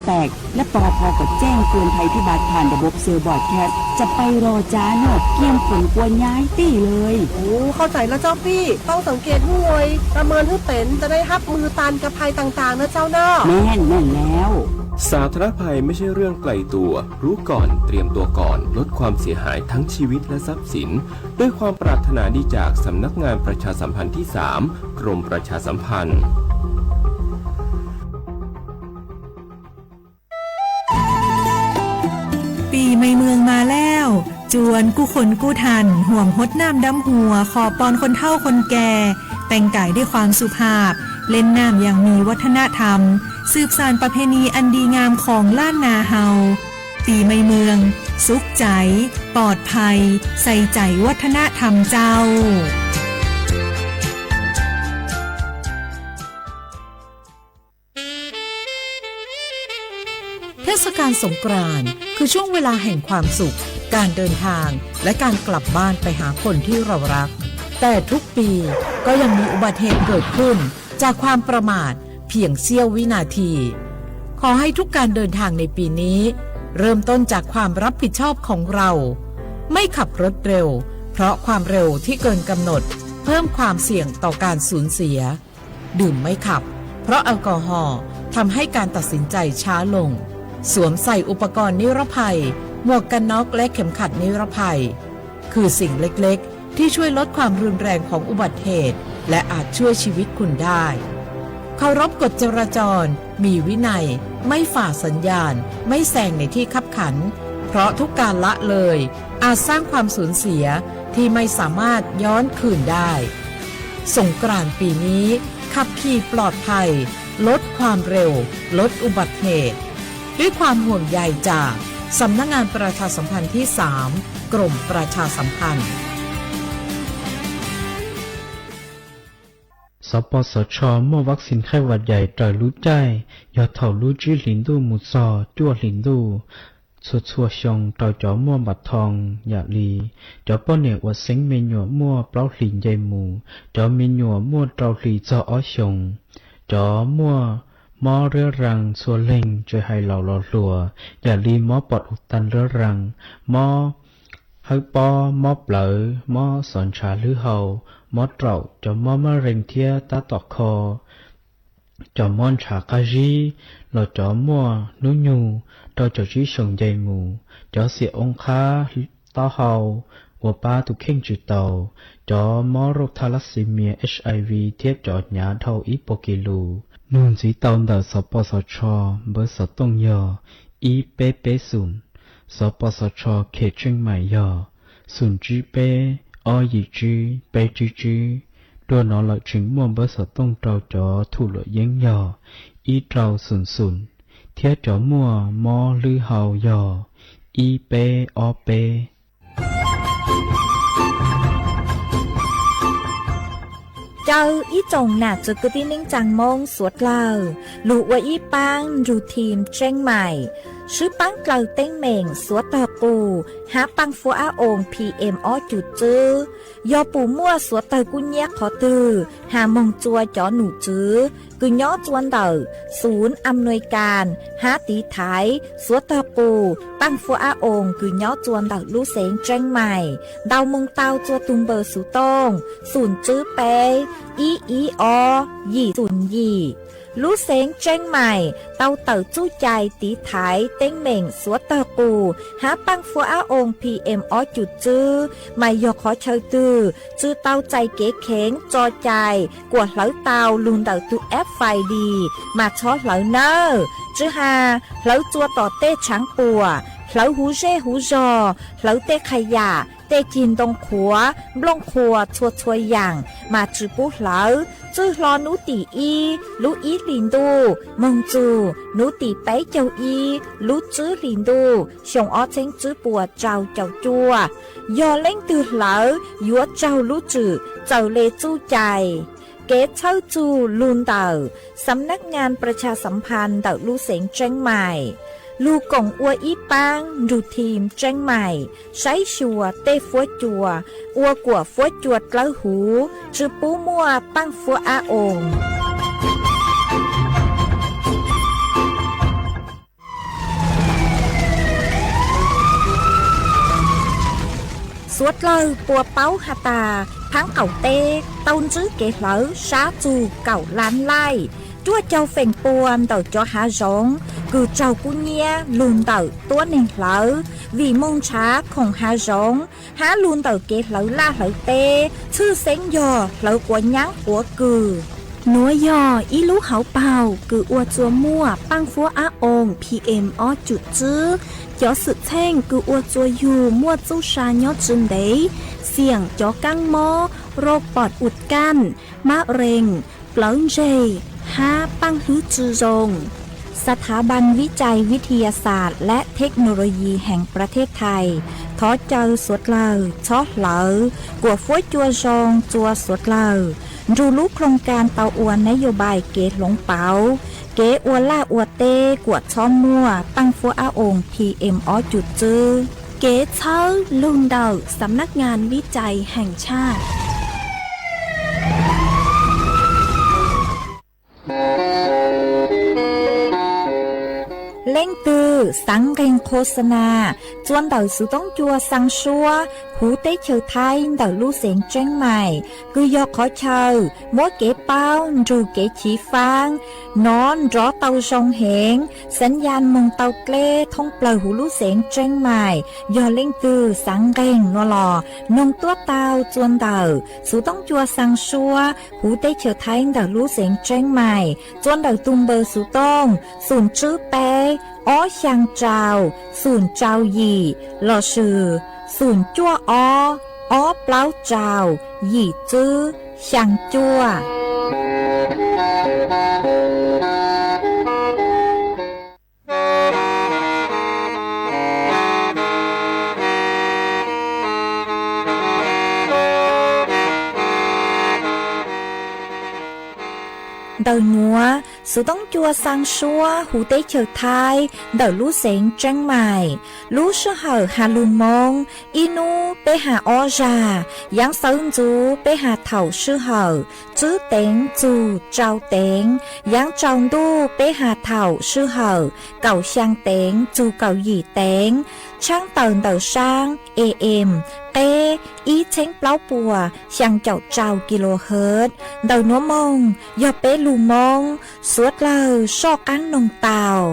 แตก และปอ พอ ก็แจ้งเตือนภัยพิบัติผ่านระบบเซลล์บรอดแคสต์ จะไปรอจ๊ะเนี่ย เกียมขนกลัวย้ายตี้เลย โอ้ เข้าใจแล้วเจ้าปี้ ต้องสังเกตห้วย ประเมินให้เป็น จะได้รับมือต้านกับภัยต่างๆ นะเจ้าเนาะ แม่น แม่นแล้ว สาธารณภัยไม่ใช่เรื่องไกลตัว รู้ก่อน เตรียมตัวก่อน ลดความเสียหายทั้งชีวิตและทรัพย์สิน ด้วยความปรารถนาดีจากสำนักงานประชาสัมพันธ์ที่สาม กรมประชาสัมพันธ์ ปีใหม่เมืองมาแล้ว จวนกู้คนกู้ท่าน ห่วมฮดน้ำดำหัว ขอปอนคนเฒ่าคนแก่ แต่งกายด้วยความสุภาพ เล่นน้ำอย่างมีวัฒนธรรม สืบสานประเพณีอันดีงามของล้านนาเฮา ปีใหม่เมือง สุขใจ ปลอดภัย ใส่ใจวัฒนธรรมเจ้า เทศกาลสงกรานต์คือช่วงเวลาแห่งความสุข การเดินทาง และการกลับบ้านไปหาคนที่เรารัก แต่ทุกปีก็ยังมีอุบัติเหตุเกิดขึ้นจากความประมาทเพียงเสี้ยววินาที ขอให้ทุกการเดินทางในปีนี้ เริ่มต้นจากความรับผิดชอบของเรา ไม่ขับรถเร็ว เพราะความเร็วที่เกินกำหนด เพิ่มความเสี่ยงต่อการสูญเสีย ดื่มไม่ขับ เพราะแอลกอฮอล์ทำให้การตัดสินใจช้าลง สวมใส่อุปกรณ์นิรภัย หมวกกันน็อกและเข็มขัดนิรภัย คือสิ่งเล็กๆ ที่ช่วยลดความรุนแรงของอุบัติเหตุ และอาจช่วยชีวิตคุณได้ เคารพกฎจราจร มีวินัย ไม่ฝ่าสัญญาณ ไม่แซงในที่คับขัน เพราะทุกการละเลย อาจสร้างความสูญเสียที่ไม่สามารถย้อนคืนได้ สงกรานต์ปีนี้ ขับขี่ปลอดภัย ลดความเร็ว ลดอุบัติเหตุ ด้วยความห่วงใยจาก สำนักงานประชาสัมพันธ์ที่สาม กรมประชาสัมพันธ์ สปสช muaj vaccine ไข้หวัดใหญ่ raws lub caij yog thaum lub tsib hlis ntuj mus txog cuaj hlis ntuj txhua txhua xyoo rau cov muaj npam thoo, yam li cov poj niam uas xeeb me nyuam muaj plaub hlis nce mus, cov me nyuam muaj rau hlis txog ob xyoos, cov muaj mob riab raa txhua leeg tsis hais laus los hluas, yam li mob pom u ta riab raa, mob hawb pob, mob plawv, mob xov ntshav hlwb hau, mob raum, cov mob mab rees thiab tab tom kho, cov mob ntshav qab zib, los cov muaj hnub nyoog rau caum tsib xyoos nce mus, cov xiam oob qhab, taub hau, uas pab tus kheej tsis tau, cov mob rauj tha las xi mia, HIV thiab cov hnyav dhau ib puas kis lus. Nug ntxiv tau ntawm sosps sosho npawb xov tooj yog ib peb peb xoom, sosps sosho khem tseej maim yog xoom tsib peb ob yim tsib peb tsib tsib. Dua no lawm tseem muaj npawb xov tooj rau cov thum luam yeeb yog ib rau xoom xoom, thiab cov muaj mob hlwb hau yog ib peb ob peb. Caw ib tsoom nam txiv kwv tij neej tsaa Moob suav dlawg lug ua ib paab nrug thim tseeb maim, swb paab dlawg teeb meem suav tawg qus hab paaj fuab ab oos PM ob cum tswb. Yog pum muaj suav tawg kub nyab qhov twg has moog tsua cov num tswv kws nyob tsua ntawm xum am nuis kas hab tiv thaiv suav tawg qus paaj fuab ab oos kws nyob tsua ntawm lub xeev tseeb maim, ntau moog tau tsua tug npawb xuv tooj xoom tswb peb ib ib ob yim xoom yim. Lub xeev tseeb maim tau tawm txuj cai tiv thaiv teeb meem suav tawg qus hab paaj fuab ab oos PM ob cum tswb, mas yog qhov chaw twg tsw tau txais kev kheev tso cai kuas hlawv tau lug ntawm tug app Find Dee mas txhob hlawv nawb. Tsw has hlawv tsua tom tej tshaav puam, hlawv huv zej huv zog, hlawv tej qha yam, tej cig ntoo qhuav, nplooj qhuas txhua txhua yaam mas tsw pub hlawv. Txwj hlo nub tim ib lub ib hlis ntuj moog txug nub tim peb caug ib lub tswb hlis ntuj xyoo ob txheeb tswb puas rau caum cuaj. Yog leej twg hlawv yuav raug lub tswm txawm le txuj cai. Kev txhawb txug lug ntawm Xam nab ngaa pras tshas xam phas ntawm lub xeev tseeb maim. Lug koom ua ib paab nrug thim tseeb maim saib xyuas tej fuab cua ua kuam fuab cua dlawb huv, tsw pub muaj paaj fuab ab oos. Suav dlawg puas paub has tas, phaab qaum teb tau ntsib kev hlawv sab txug kaum lab laij, cuaj caug feem pua ntawm cov hav zoov kws raug kub nyiab lug ntawm tuab neeg hlawv, vim moog nrhav khoom hav zoov hab lug ntawm kev hlawv laj hlawv teb, tshwj xeeb yog hlawv quav nyaab quav kws. Nuav yog ib lub hauv paug kws ua txua muaj paaj fuab ab oos P M ob cum tswb. Cov xwm txheej kws ua txua yug muaj txuj sa nyob tsi ntev, xiam cov kaab mob, rau pom ua kaj, mab rees, plawv ntseg, hab paaj hlwb tsi zoo. สถาบันวิจัยวิทยาศาสตร์และเทคโนโลยีแห่งประเทศไทย thov caw suav dlawg txhob hlawv kuam fuab cua zoo txua suav dlawg, nrug lub khoos kas tau ua nab yos npais kev hloov pauv, kev ua laj ua teb kuam txhob muaj paaj fuab ab oos P M ob cum tswb. Kev txhawb lug ntawm สำนักงานวิจัยแห่งชาติ. Leej twg xaav nqeeg qho xa nas txua ntawm xuv toob cua xaa suab huv teb chaws Thaib ntawm lub xeev Tseeb Mais, kws yog qhov chaw muab kev paub nrug kev chiv faab nov nrov tau zoo heev, xaav yaj moog tau dleb thoob plawg huv lub xeev Tseeb Mais. Yog leej twg xaav nqeeg nuav los noog tuab tau txua ntawm xuv toob cua xaa suab huv teb chaws Thaib ntawm lub xeev Tseeb Mais txua ntawm tug npawb xuv tooj xum tswb peb ob xyaa rau xum rau yim lossis xum cuaj ob ob plaub rau yim tswb xyaa cuaj. Ntawm nuav, xuv toob cua xaa suab huv teb chaws Thaib ntawm lub xeev Tseeb Mais, lub sij hawm has lug Moob ib nub peb has ob zag, yaav xawv ntxuv peb has thaum sij hawm tswb teev txug rau teev, yaav tsaus ntuj peb has thaum sij hawm kaum xyaa teev txug kaum yim teev, tshaab tawm ntawm saab A M qeb ib txheeb plaub puas xyaa caum rau kilohertz. Ntawm nuav moog yog peb lug Moob, suav dlawg soj qaab noog tau.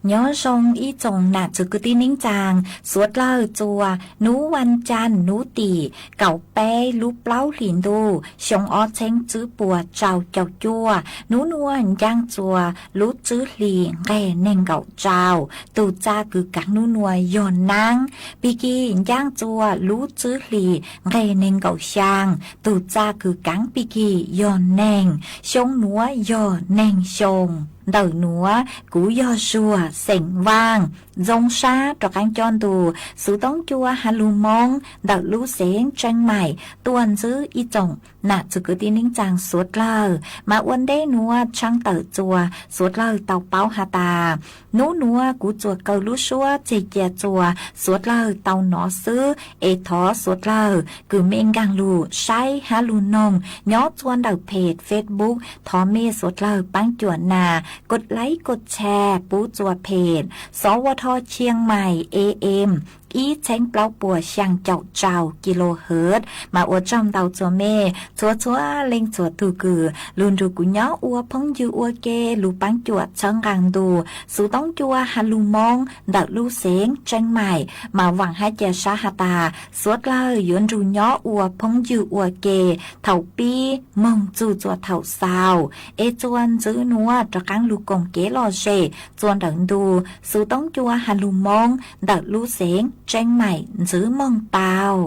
Nyob zoo ib tsoom nam txwv kwv tij neeb tsaa, suav dlawg txua nub vas caa nub tim kaum peb lub plaub hlis ntuj xyoo ob txheeb tswb puas rau caum cuaj. Nub nuav ncaaj txua lub tswb hlis nqeg neeg nkaum rau, tug txaj kws kaav nub nuav yog naab. Pig kig ncaaj txua lub tswb hlis nqeg neeg nkaum xyaa, tug txaj kws kaav pig kig yog neeg. Xyoo nuav yog neeg xyoo. Ntawm nuav kuv yog Zuag xeem Vaaj, zoo sab rov qaab coj ntu xuv toob cua has lug Moob ntawm lub xeev Tseeb Mais tuaj ntsib ib tsoom nam txwv kwv tij neeb tsaa suav dlawg. Mas ua ntej nuav tshaab tawm txua suav dlawg tau paub has tas, nub nuav kuv txuas kaw lub suab tseg cia txua suav dlawg tau nov xwb, es thov suav dlawg kws mej nkaag lug saib hab lug noog nyob txua ntawm phem Facebook, thov mej suav dlawg paab cuam nas kod like kod share pub txua phem Xov Ua Tho Chiang Mai A M ib txheeb plaub puas xyaa caum rau kilohertz. Mas ua tsaug ntau txua mej txhua txhua leej txhua tug kws lug nrug kuv nyob ua phooj ywg ua ke, lug paab cuam txhawb nqaa ntu xuv toob cua has lug Moob ntawm lub xeev Tseeb Mais. Mas vaam hab ca sab has tas, suav dlawg yuav nrug nyob ua phooj ywg ua ke thaum pib moog txug txua thaum xaus, es txua ntxiv nuav rov qaab lug koom kev lom zem txua ntawm ntu xuv toob cua has lug Moob ntawm lub xeev Tseeb Mais ntxiv moog tau.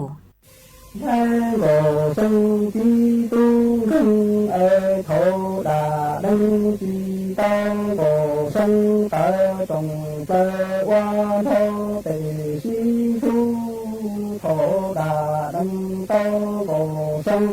Nqaij nkaus xeeb tib tug nkeeg es thaum dam deeb tsis tau nkaus xeeb, tawv tsoom plawg ua nrho tes sib hlub. Thaum dam deeb tau nkaus xeeb,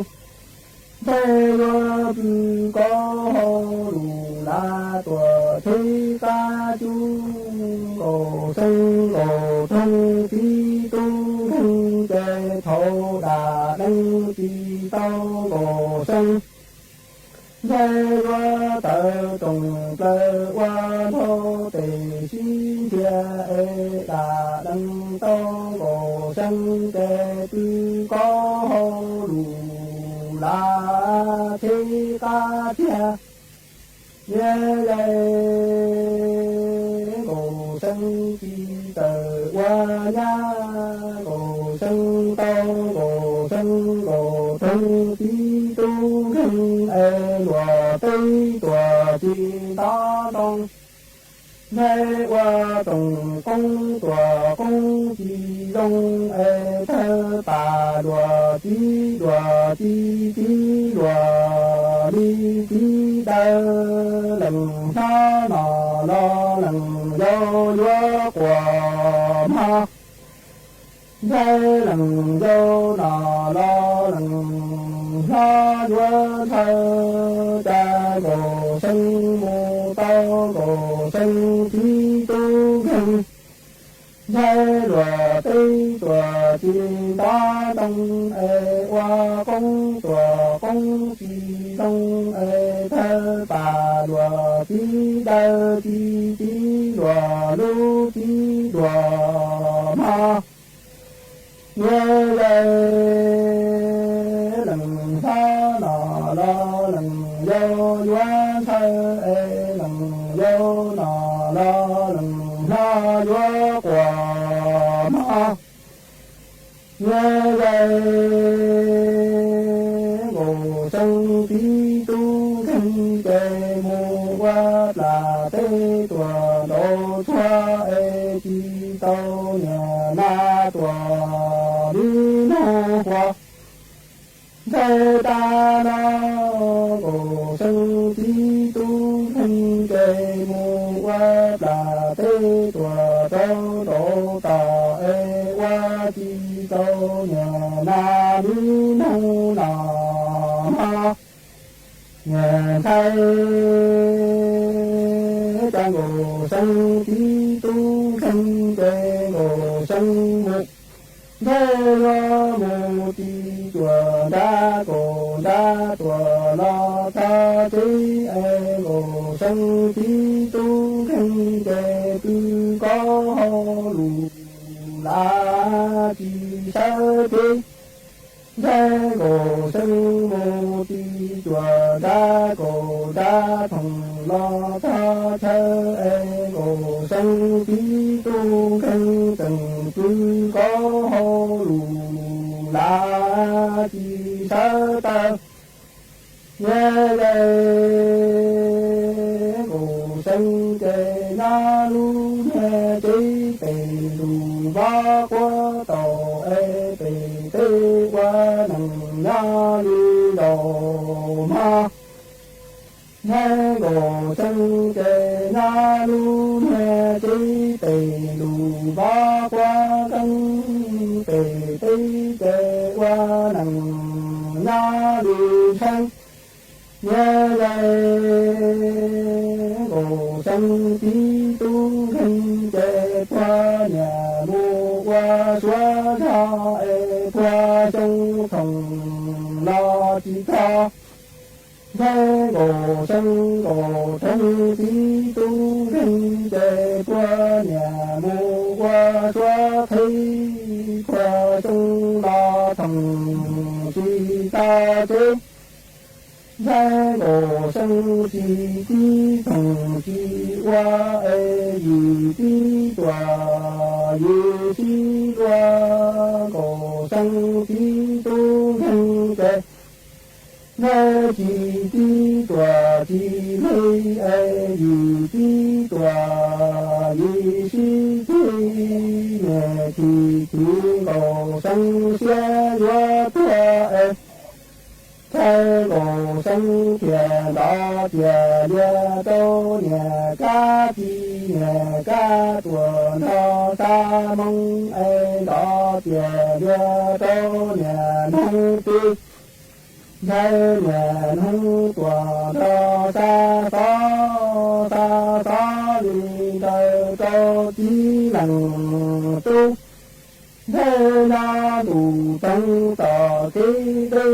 nqaij yuav pw kov hauv lus lav tuam tsheb qab cub. Nkaus xeeb nkaus roog tib tug nkeeg ces thaum dam deeb tsis tau nkaus xeeb, Ntxhais yuav tawm rooj plaws ua nrhau tes sib nrhiav es dam lees tau Nkaus Seeb ces pw kob hauv lus lav tsheb qab tiag. Niam yais, Nkaus Seeb tsis tawm ua nyab, Nkaus Seeb tau Nkaus Seeb nkaus rheev tib tub nkeeg es luam teb tuam tsis nto ntoo. Ntxhais ua rooj qoob tuam qoob tsis zoo es thawj pas luam tib luam tib tib luam li tib daws, leej hlob no los leej yau yuav quas mog. Ntxhais leej yau no los leej hlob yuav ntshaw, cas Nkaus Seeb mus tau Nkaus Seeb tib tub nkeeg. Ntxhais luam teb tuam tsis nto ntoo es ua qoob tuam qoob tsis zoo es thawj pas luam tib daws tib tib luam lub tib luam mog. Niam yais, leej hlob no los leej yau yuav ntshaw es leej yau no los leej hlob yuav quas mog. Niam yais, Nkaus Seeb tib tub nkeeg ces mus ua plas teb tuam nraud txhua es tsis tau niam nas tuam li noog huas. Ntxhais tas no, Nkaus Seeb tib tub nkeeg ces mus ua plas teb tuam rau nraud tod es ua tsis tau niam nas li noog no mog. Niam ntxhais, cas Nkaus Seeb tib tub nkeeg ces Nkaus Seeb mus. Ntxhais yuav mus ti cuam nrab kaum nrab tuam los txog tsev es Nkaus Seeb tib tub nkeeg ces pw kob hauv lus lav tsis sawv tsev. Ntxhais Nkaus Seeb mus ti cuam nrab kaum nrab thoom los txog chaw es Nkaus Seeb tib tub nkeeg tseem pw kob hauv lus lav tsis sawv tawm. Niam yais, Nkaus Seeb ces nyob lub niag tsev pem lus vab quab tau es pem teb ua neeg nyob li zaum mog. Ntxhais Nkaus Seeb ces nyob lub niag tsev pem lus vab quab keeb pem teb ces ua neeg nyob li tshee. Niam yais, Nkaus Seeb tib tub nkeeg ces puag niam mus ua suav zog es puag xyoo thoom los tsis txog. Ntxhais Nkaus Seeb nkaus rheev tib tub nkeeg ces puag niam mus ua suav qhib puag xyoo los thoom tsis txog tsev. Ntxhais Nkaus Seeb tsis tib thoom tsis ua es yim tib tuam yim sib luag. Nkaus Seeb tib tub nkeeg ces ntxhais tsis tib tuam tsis hle es yim tib tuam yim sib ceg. Niam chim chim Nkaus Seeb siab yuav tuag es ntxhais Nkaus Seeb thiaj nrov tias lias rau niam kab ci, niam kab tuam nrog xa moo es nrov tias lias rau niam noog pw. Ntxhais niam noog tuam nrog xa xov, xa xov li ntawd rau tib leeg tub. Ntxhais no ntuj toob tom kev deb,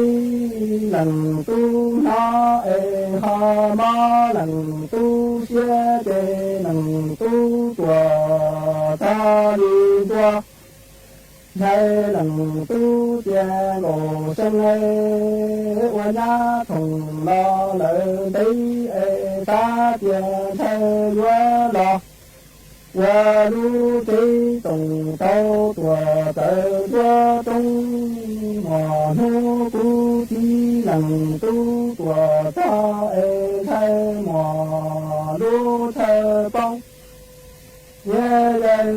leej tub hnov es ho mob, leej tub siab ces leej tub tuam txog li ntua. Ntshai leej tub tias Nkaus See ua nyab thoom los lawm ntev es xav tias ntshai yuav los ua lub tsev tsoom tau tuam txawv nruab roob. Muaj hnub kuv txiv leej tub tuam txog es ntshai muaj lub chaw poob. Yog leej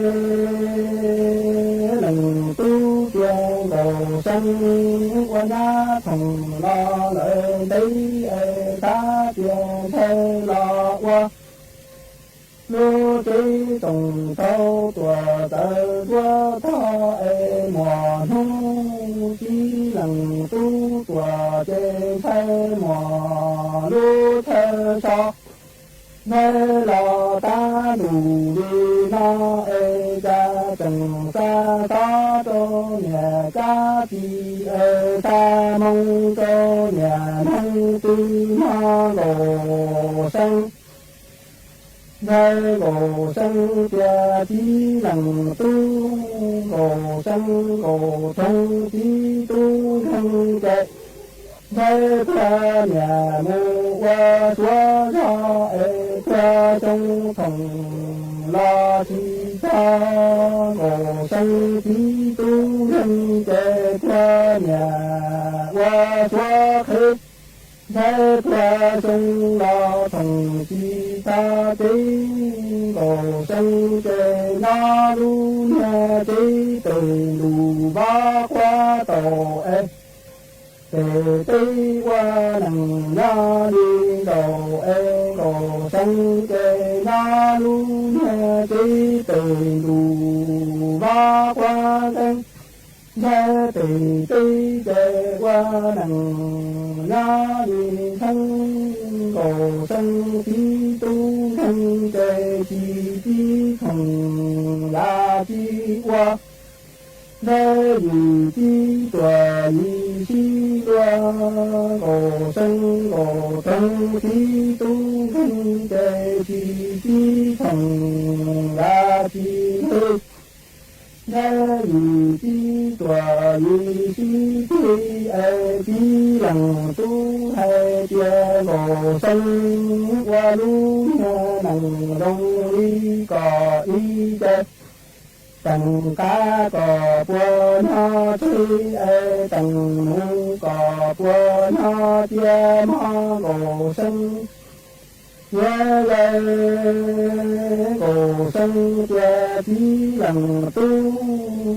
tub tias Nkaus See ua nyab thoom los lawm ntev es xav tias ntshai los ua lub tsev tsoom tau tuam txawv nruab tog es muaj hnub txiv leej tub tuam ces ntshai muaj lub chaw so. Ntshai los tab ntus li no es cas tseem xa xov rau niam cab tis es xa moo rau niam neeg twg mog Nkaus See. Ntshai Nkaus See tias txiv leej tub Nkaus See Nkaus Thoob txiv tub nkeeg ces ntshai tuag niam mus ua suav zog es tuag xyoo thoom los tsis txog Nkaus See txiv tub nkeeg ces tuag niam ua suav qhev. Ntshai tuag xyoo los thoom tsis txog kev Nkaus See ces nyob lub niag tsev pem ntus vab quab taus es pem teb ua neej nyob li nkaus es Nkaus See ces nyob lub niag tsev pem ntus vab quab nkeeg. Ntshai pem teb ces ua neej nyob li nkeeg, Nkaus See txiv tub nkeeg ces tsis txib thoom yav tsis ua. Ntshai yim txiv tuam yim sib luag, Nkaus See Nkaus Thoob txiv tub nkeeg ces tsis txib thoom yav tsis hle. Ntshai yim txiv tuam yim sib hle es txiv leej tub hais tias Nkaus See ua lub niag neej zoo li kom ib ce, teem qab kom puas nyob tsheb es teem nuv kom puas nyob cia mog Nkaus See. Yog li Nkaus See tias txiv leej tub,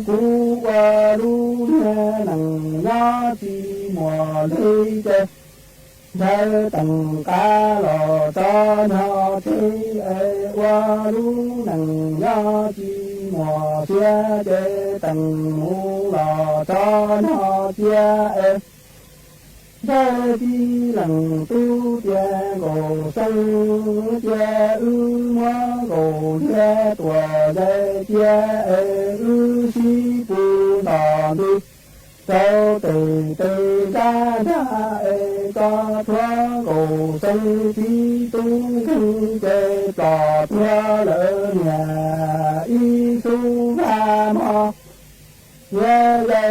kuv ua lub niag neej nyob tsis muaj hle ces ntshai teem qab los tso nyob tsheb es ua lub neej nyob tsis muaj siab ces teem nuv los tso nyob cia es ntshai txiv leej tub tias Nkaus See, cia wb muab Nkaus Liag tuam zais cia es wb sib pus ntom ntws rau tes tes nrab nrag es tso thuav Nkaus See txiv tub nkeeg ces plom tuag lawm niam ib xub vaj mog. Yog li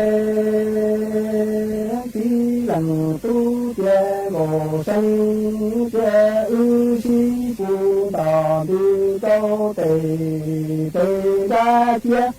txiv leej tub tias Nkaus See, cia wb sib pus ntom ntws rau tes tes nrab ciab.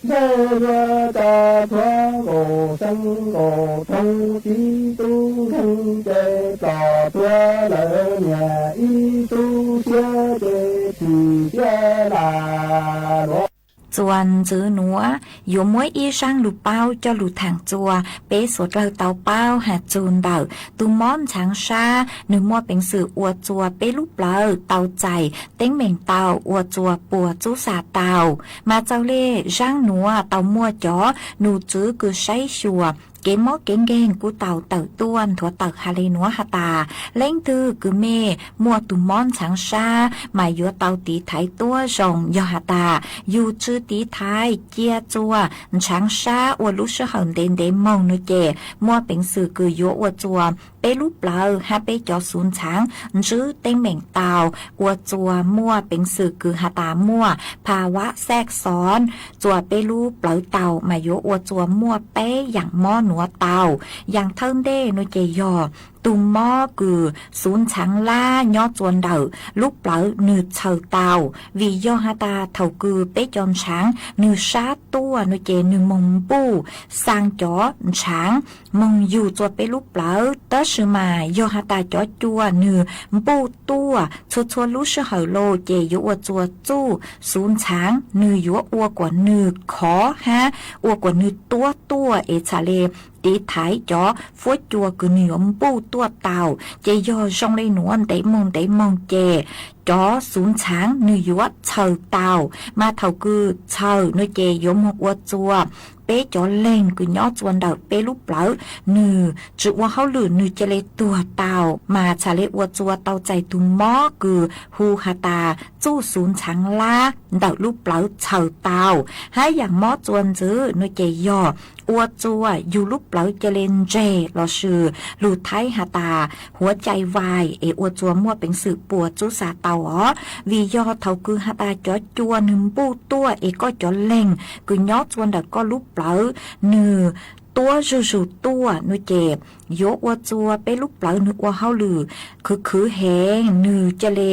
Ntshai yuav tso thuav Nkaus See Nkaus Thoob txiv tub nkeeg ces plom tuag lawm niam ib xub siab ces chim siab lam luav. Txuas ntxiv nuav yuav muab ib zaaj lug paub coj lug thaam txuas peb suav dlawg tau paub has txug ntawm tug mob ntxhaav sab, nwg muaj peev xwm ua txuas peb lub plawv tau txais teeb meem tau ua txuas puas txub xav tau. Mas txawm le zaaj nuav tau muaj cov num tswv kws saib xyuas kev mob kev nkeeg kuj tau tawm tuaj nthuav tawm has le nuav has tas, leej twg kws mej muaj tug mob ntxhaav sab mas yuav tau tiv thaiv tuab zoo, yog has tas yug tsw tiv thaiv cia txuas ntxhaav sab ua lub sij hawm ntev ntev moog no ces muaj peev xwm kws yuav ua txuas peb lub plawv hab peb cov xuv ntxhaav ntswb teeb meem tau, ua txuas muaj peev xwm kws has tas muaj pha vab xaj xov txuas peb lub plawv tau mas yuav ua txuas muaj peb yaam mob nuav tau. Yaam thawj ntej no ces yog tug mob kws xuv ntxhaav lab nyob txuas ntawm lub plawv nwg txhaws tau, vim yog has tas thaum kws peb cov ntxhaav nwg sab tuaj no ces nwg moog npuj xaa cov ntxhaav moog yug txuas peb lub plawv, tab sis mas yog has tas cov cua nwg npuj tuaj txhua txhua lub sij hawm los ces yuav ua txuas txuj xuv ntxhaav nwg yuav ua kuas nwg khov hab ua kuas nwg tuab tuaj es txham le tiv thaiv cov fuab cua kws nwg yuav npuj tuaj tau. Ces yog zoo le nuav ntev moog ntev moog ces cov xuv ntxhaav nwg yuav txhaws tau, mas thaum kws txhaws no ces yuav moog ua txuas peb cov leeg kws nyob txuas ntawm peb lub plawv nwg tsi ua hauj lwm nwg ca le tuag tau, mas txham le ua txuas tau txais tug mob kws hu has tas txuj xuv ntxhaav lab ntawm lub plawv txhaws tau. Hab yaam mob txuas ntxiv no ces yog ua txuas yug lub plawv ca le ntseg lossis lug thaib has tas huav cai vais es ua txuas muaj peev xwm puas txub xa tau os, vim yog thaum kws has tas cov cua nwg npuj tuaj es koj cov leeg kws nyob txuas ntawm koj lub plawv nwg tuab zuj zug tuaj no ces yuav ua txuas peb lub plawv nwg ua hauj lwm khwv khwv heev, nwg ca le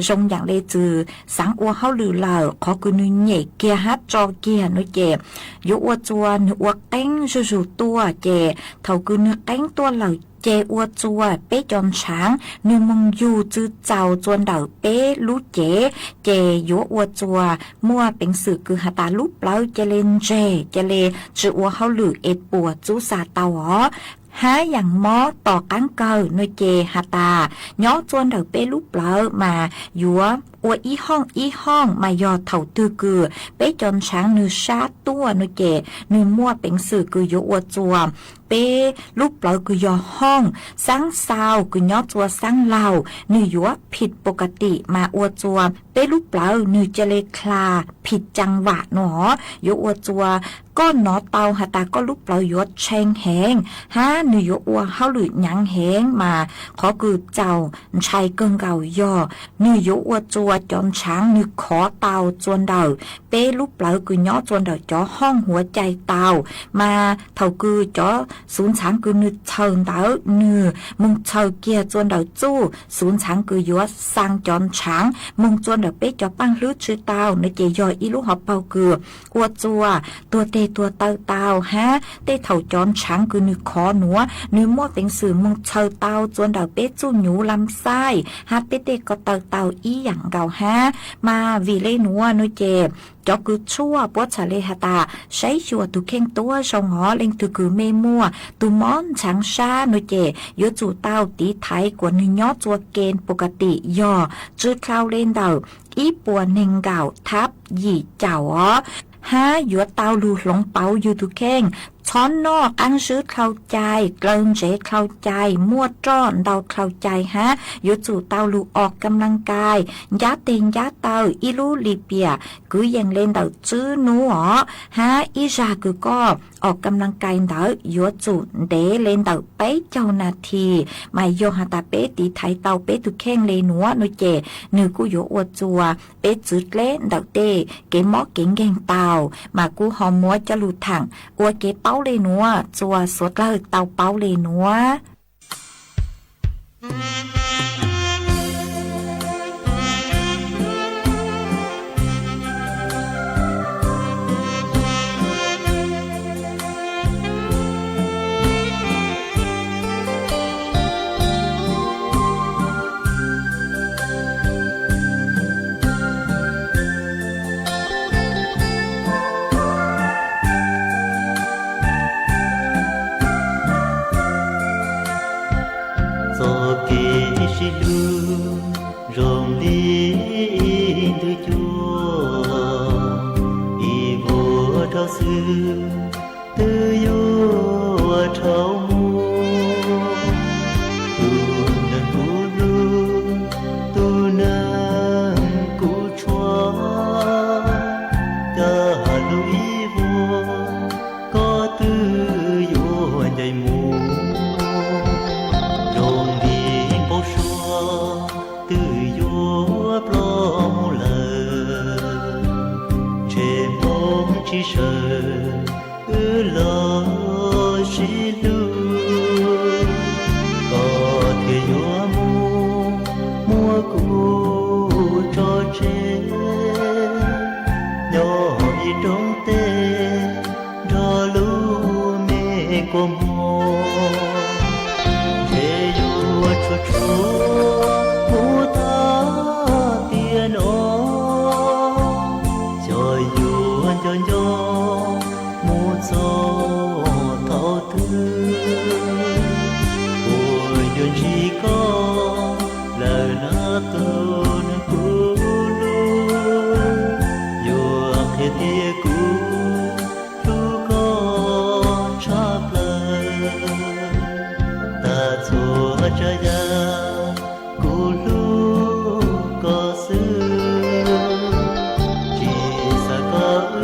zoo yaam le txwm xaav ua hauj lwm lawm, qhov kws nwg nyem kiag hab tso kiag no ces yuav ua txuas nwg ua qeeb zuj zug tuaj. Ces thaum kws nwg qeeb tuaj lawm ces ua txuas peb cov ntxhaav nwg moog yug txwv txaus txuas ntawm peb lub cev, ces yuav ua txuas muaj peev xwm kws has tas lub plawv ca le ntseg ca le tsi ua hauj lwm es puas txub xa tau os. Hab yaam mob tom qaab kawg no ces has tas nyob txuas ntawm peb lub plawv mas yuav ua ib hooj ib hooj, mas yog thaum twg kws peb cov ntxhaav nwg sab tuaj no ces nwg muaj peev xwm kws yuav ua txuas peb lub plawv kws yog hooj xaab xaus kws nyob txuas xaab laug nwg yuav phim pus ka tim, mas ua txuas peb lub plawv nwg ca le dlha phim caa vam no, yuav ua txuas koj nov tau has tas koj lub plawv yuav tshee heev hab nwg yuav ua hauj lwm nyaav heev, mas qhov kws txaus ntshai kawg nkaus yog nwg yuav ua txuas cov ntxhaav nwg khov tau txuas ntawm peb lub plawv kws nyob txuas ntawm cov hooj huav cai tau, mas thaum kws cov xuv ntxhaav kws nwg txhaws ntawd nwg moog txhaws kiag txuas ntawm txuj xuv ntxhaav kws yuav xaa cov ntxhaav moog txuas ntawm peb cov paaj hlwb tsi tau no ces yog ib lub hauv paug kws ua txuas tuag teg tuag taw tau hab tej thaum cov ntxhaav kws nwg khov nuav nwg muaj peev xwm moog txhaws tau txuas ntawm peb txuj nyuv lam xaij hab peb tej ko taw tau ib yaam nkaus hab. Mas vim le nuav no ces cov kws tshuaj puab txham le has tas saib xyuas tug kheej tuab zoo os, leej twg kws mej muaj tug mob ntxhaav sab no ces yuav tsum tau tiv thaiv kuas nwg nyob txuas ke pus ka tim yog tsw dlhau le ntawm ib puas neeg nkaum thab yim caum os, hab yuav tau lug hloov pauv yug tug kheej, txhob noj qaab zwb dlhau cai, dlaw ntsev dlhau cai, muaj roj ntau dlhau cai hab yuav tsum tau lug os kam laj kai, ncab teg ncab taw ib lub lim piam kwv yees le ntawm tswb nub os, hab ib zag kws koj os kam laj kai ntawd yuav tsum ntev le ntawm peb caug nas this, mas yog has tas peb tiv thaiv tau peb tug kheej le nuav no ces nwg kuj yuav ua txuas peb txwv dleb ntawm tej kev mob kev nkeeg tau. Mas kuv ho muab coj lug thaam ua kev paub le nuav txuas suav dlawg tau paub le nuav. Txoj kev sib hlub zoo li ntug cua, ib vuag rau xwb twb yuav Tsa yag, kuv hlub koj xwb, tsis xav kom wb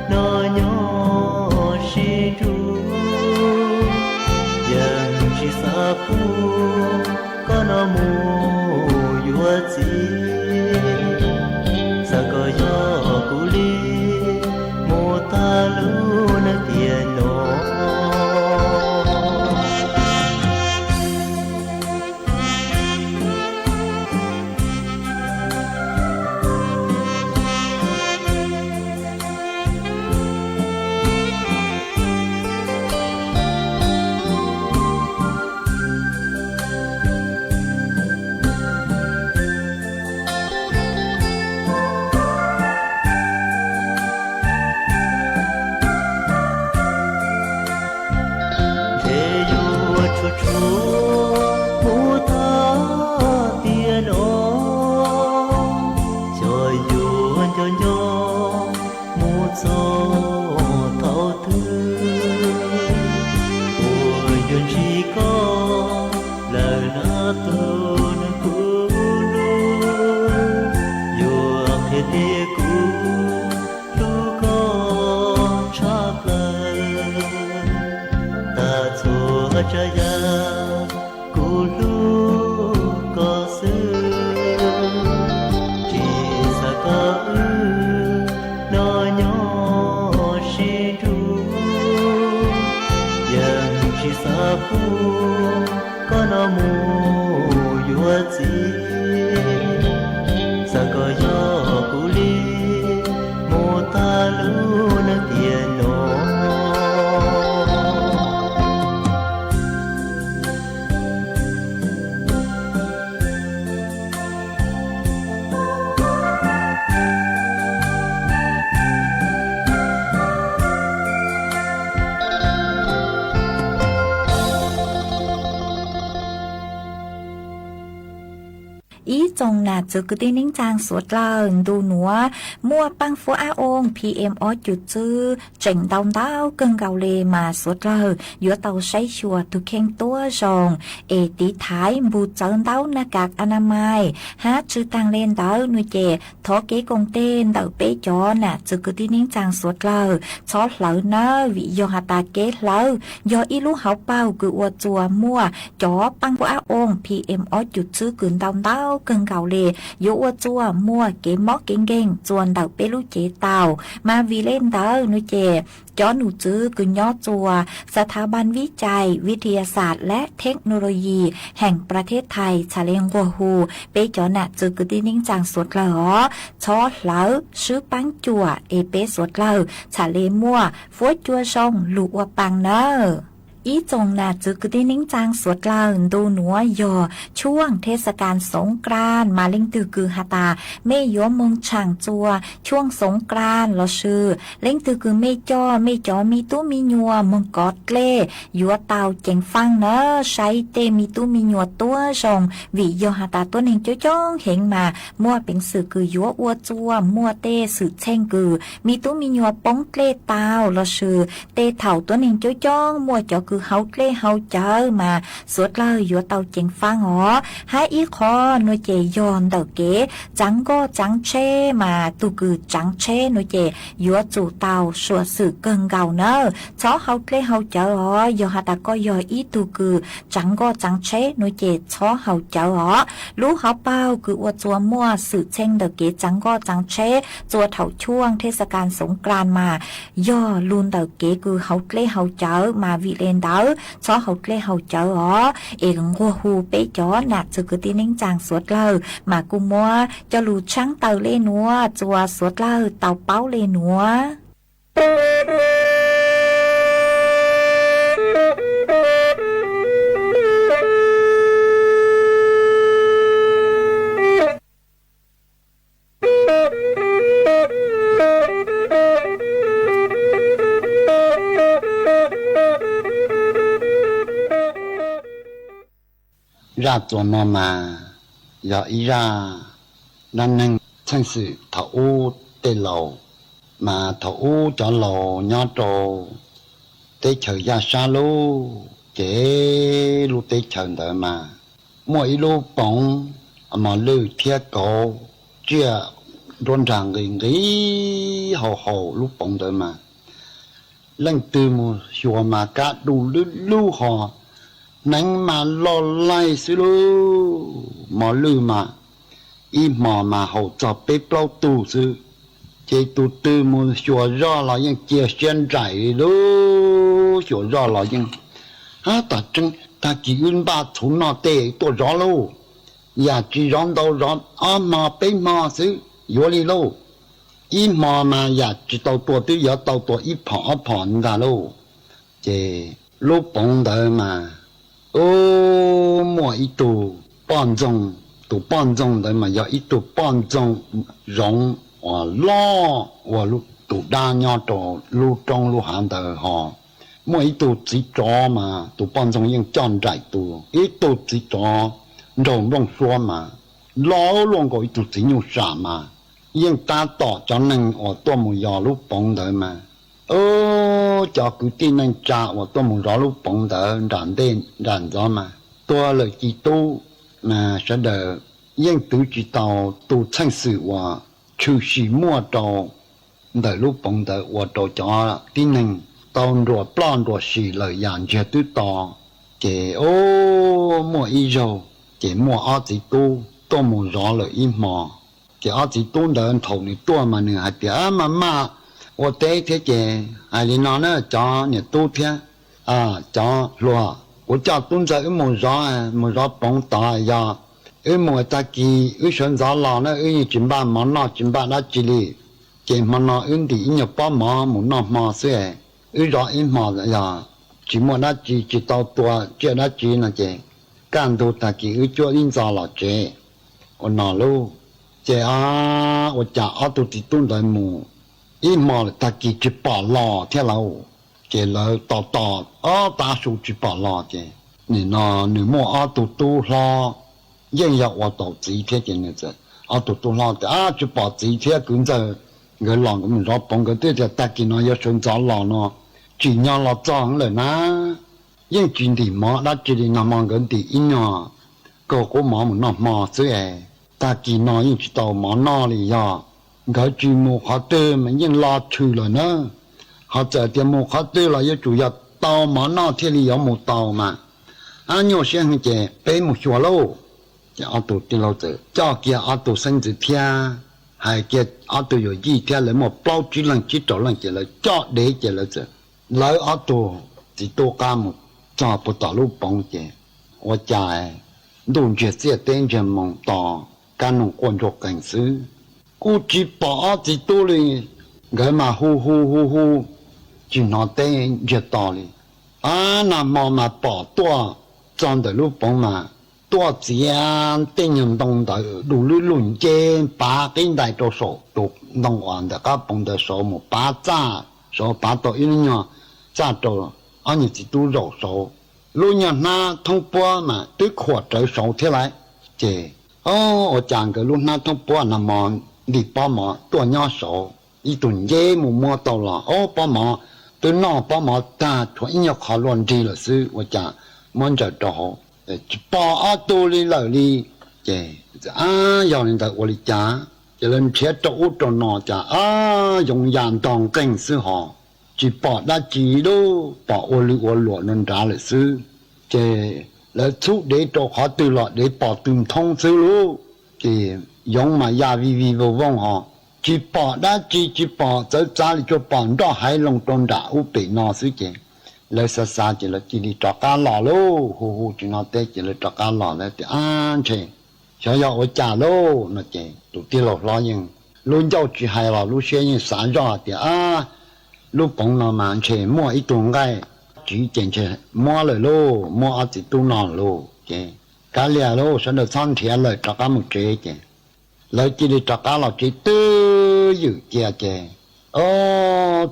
no nyob sib nrug, yeej tsis xav pub koj no mus yuav txiv. Xav kom yog kuv li mus tag lub neej tiam no. Ntshe yuav tshuav tshuav mus tag tiam no, xyov yuav nco nco mus txog thaum twg. Puas yuav ntsib koj lawm na tus neeg kuv hlub, yuav qhia tias kuv hlub koj tshaj plaws. Tag txhua tsav yam kuv hlub koj xwb, tsis xav kom wb no nyob sib nrug, yeej tsis xav pub koj no mus yuav txiv. Xav kom yog kuv li mus tag lub neej tiam no. Ib tsoom nam txwv kwv tij neej tsaa suav dlawg, ntu nuav muaj paab fuab ab oo P M ob cum tswb tseem ntau ntau kawg nkaus le mas suav dlawg yuav tau saib xyuas tug kheej tuab zoo es tiv thaiv npug txawv ntau naj kas a na mais hab tsw taag le ntawd nua ces thov kev koom tes ntawm peb cov nam txwv kwv tij neej tsaa suav dlawg txhob hlawv nawb, vim yog has tas kev hlawv yog ib lub hauv paug kws ua txuas muaj cov paab fuab ab oo P M ob cum tswb kws ntau ntau kawg nkaus le, yuav ua txuas muaj kev mob kev nkeeg txuas ntawm peb lub cev tau. Mas vim le ntawd nua ces cov num txwv kws nyob txuas Sa tha ban vib cai, vij thi ya xas le thej no lo yis heem pra thej thais txhaj le nquag hu peb cov nam txwv kwv tij neej tsaa suav dlawg os, txhob hlawv, swb paab cuam es peb suav dlawg txhaj le muaj fuab cua zoo lug ua paas nawb. Ib tsoom nam txwv kwv tij neej tsaa suav dlawg, ntu nuav yog tshuaj thej xa kas xoov kras mas leej twg kws has tas mej yuav moog tshaam txuas tshuaj xoov kras lossis leej twg kws mej coj mej cov me tub me nyuam moog kov dlej yuav tau ceev faaj nawb, saib tej me tub me nyuam tuab zoo, vim yog has tas tuab neeg coob coob heev mas muaj peev xwm kws yuav ua txuas muaj tej xwm txheej kws me tub me nyuam poob dlej tau lossis tej thaum tuab neeg coob coob muaj cov kws hau dlej hau cawv mas suav dlawg yuav tau ceev faaj os. Hab ib qho nua ces yog ntawm kev tsaav nkoj tsaav tsheb mas tug kws tsaav tsheb nua ces yuav tsum tau suam xwm kawg nkaus nawb, txhob hau dlej hau cawv os. Yog has tas koj yog ib tug kws tsaav nkoj tsaav tsheb nua ces txhob hau cawv os. Lub hauv paug kws ua txuas muaj xwm txheej ntawm kev tsaav nkoj tsaav tsheb txuas thaum tshuaj thej xa kas xoov kras mas yog lug ntawm kev kws hau dlej hau cawv mas vim le ntawd txhob hau dlej hau cawv os. Es nquag hu peb cov nam txwv kwv tij neej tsaa suav dlawg mas kuj muab coj lug tshaab taw le nuav txuas suav dlawg tau paub le nuav. Zaj txuas no mas yog ib zaj dab neeg txheej xwm thaum ub tej laus, mas thaum ub cov laus nyob rau teb chaws Yaj Sab Lub Ces lub teb chaws ntawd mas muaj ib lub poov mos lwj thiab kauv tsiaj nruab nrag nqis nqis haus haus lub poov ntawd mas leej twg mus xyuas mas kab du lub lub ho, hneev mas loj laig xwb lub mos lwj mas ib hmos mas haus txog peb plaub tug xwb. Ces tus twg mus xyuas zoj los yeej cia siab nraim li lub, xyuas zoj los yeej, ab, tag tseeb tag kis wb npaj txhuv noj tej tuaj zov lauj. Yam tsis zov ntau, zov ob hmo peb hmo xwb yuav li lauj. Ib hmo mas yam tsis tau tua twb yuav tau tua ib phom ob phom ntag lauj. Ces lub poov ntawd mas, u, muaj ib tug poj ntxoog, tus poj ntxoog ntawd mas yog ib tug poj ntxoog zoov uas loj ua tus dab nyob rau lub roob lub hav ntawd ho. Muaj ib tug txiv tsov mas tus poj ntxoog yeej coj nraim tus, ib tug txiv tsov nraug nplooj suab mas loj luaj nkaus ib tug txiv nyuj sam mas yeej tab tom cov neeg uas tuaj mus yos lub poov ntawd mas, u, cov kwv tij neej tsa uas tuaj mus zov lub poov ntawd nram ntej nram ntxov mas tuag lawm ci tub mas sawv daws yeej twv tsis tau tus txheej xwm uas tshwm sim muaj rau ntawm lub poov ntawd ua rau cov tib neeg tau nruas ploj nruas sim lawm yam ntsiag twb to. Ces, u, muaj ib zaug ces muaj ob txiv tub tuaj mus zov lawm ib hmo. Ces ob txiv tub ntawd thaum nws tuaj mas nws hais tias, a, maj maj ua teb thiab ces hais li no na cov niam tub thiab cov hluas, kuv coj tub ntxawg wb mus zov, mus zov poov tod, yog wb mus tag kis wb sawv ntxov los na wb yeej tsis npaj mov noj tsis npaj dab tsi li. Ces hmo no wb ntim ib nyuag pob mov mus noj hmo xwb, wb zov ib hmo yog tsis muaj dab tsi tsis tau tua tsiaj dab tsi no ces kaj ntug tag kis wb cuab ib ntxo los tsev. Ua no lauj, ces ua cas ob tug txiv tub ntawd mus ib hmo lawm tag kis tsis pom los thiab lauj. Ces lawv tos tos ob tav su tsis pom los ces nim no nws muaj ob tug tub hlob yeej yog ua tau txiv thiab ces nws, ob tug tub hlob tias, a, tsis pom txiv thiab kwv ntxawg nkawd los nkawd mus zov poov, nkawd twb tias tag kis no yuav sawv ntxov los no tsim nyog los txog lawm na. Yeej tsis ntim mov dab tsi li, nag hmo nkawd ntim ib nyuag kaug qub mov mus noj hmo xwb es tag kis no yeej tsis tau mov noj li. Yog nkawd tsis mus qhov twg mas yeej los tshwm lawm na. Ho txawm tias mus qhov twg los yuav tsum yog tau mov noj thiaj li yuav mus tau mas. Ab, nyuaj siab heev ces peb mus xyuas lauj. Ces ob tug tij laug txawm coj kiag ob tug xeeb ntxwv thiab hais kiag ob tug yawm yij thiab lawv muaj plaub tsib leeg tsib rau leej ces lawv coj dev ces lawv txawm, lawv ob tug txiv tub qab mus txog puag tom lub poov ces ua cas ntuj ntsiag txiaj teb ntsiag moos to, kab noog quaj ntsuag qees xwb, kuj tsis pom ob txiv tub li. Nkawd mas hu hu hu hu tsis hnov teb ntsiag to li. Ab, nag hmo mas pom tuaj txog ntawm lub poov mas tuaj txiav tej nyuag ntoo ntawd du lub lug nce pav qib ntais rau saum tus ntoo uas ntawm qab poov ntawd saud mus pav txaj saud, pav tau ib lub nyuag txaj rau ob nyuag txiv tub zaum saud. Lub nyuag hnab thoob puab mas twb khuam rawv saud thiab lauj. Ces, o, ua cas nkawd lub hnab thoob puab nag hmo ntim pob mov tuaj nyob saud, ib tug nce mus muab tau los, o, pob mov twb noj pob mov tag tshuav ib nyuag qho luaj nrig lawm xwb, ua cas muab ntsaws rau hauv tsis pom ob tug li lawm li. Ces, a, yog li ntawd ua li cas? Ces lawv nrhiav rau ub rau no cas, a, yoov ya ntog nqeeg xwb ho tsis pom dab tsi li, pom ua lwj ua luam no nrad lawm xwb. Ces lawv txhub dev rau qhov twg los dev pom tw nthoob xwb lauj. Ces yoov mas ya vij vij vooj vooj ho tsis pom dab tsi, tsis pom txawv txav li, tsuas pom nroj haiv loo rau nram ub pem no xwb. Ces lawv xav xav ces lawv cia li rov qab los lauj. Hu hu tsis hnov teb ces lawv rov qab los, lawv tias, ab, ntshe xyov yog ua cas lauj no ces tus tij laug hlob yeej lub ncauj tsis hais los lub siab yeej xav zoj tias, ab, lub poov no mas ntshe muaj ib tug nqaij tsiv ces ntshe muab lawm lauj, muab ob txiv tub no lauj. Ces kav liam lauj, sawv daws txhob nrhiav lawm, rov qab mus tsev. Ces lawv cia li rov qab los tsev twb ywm cia ces, o,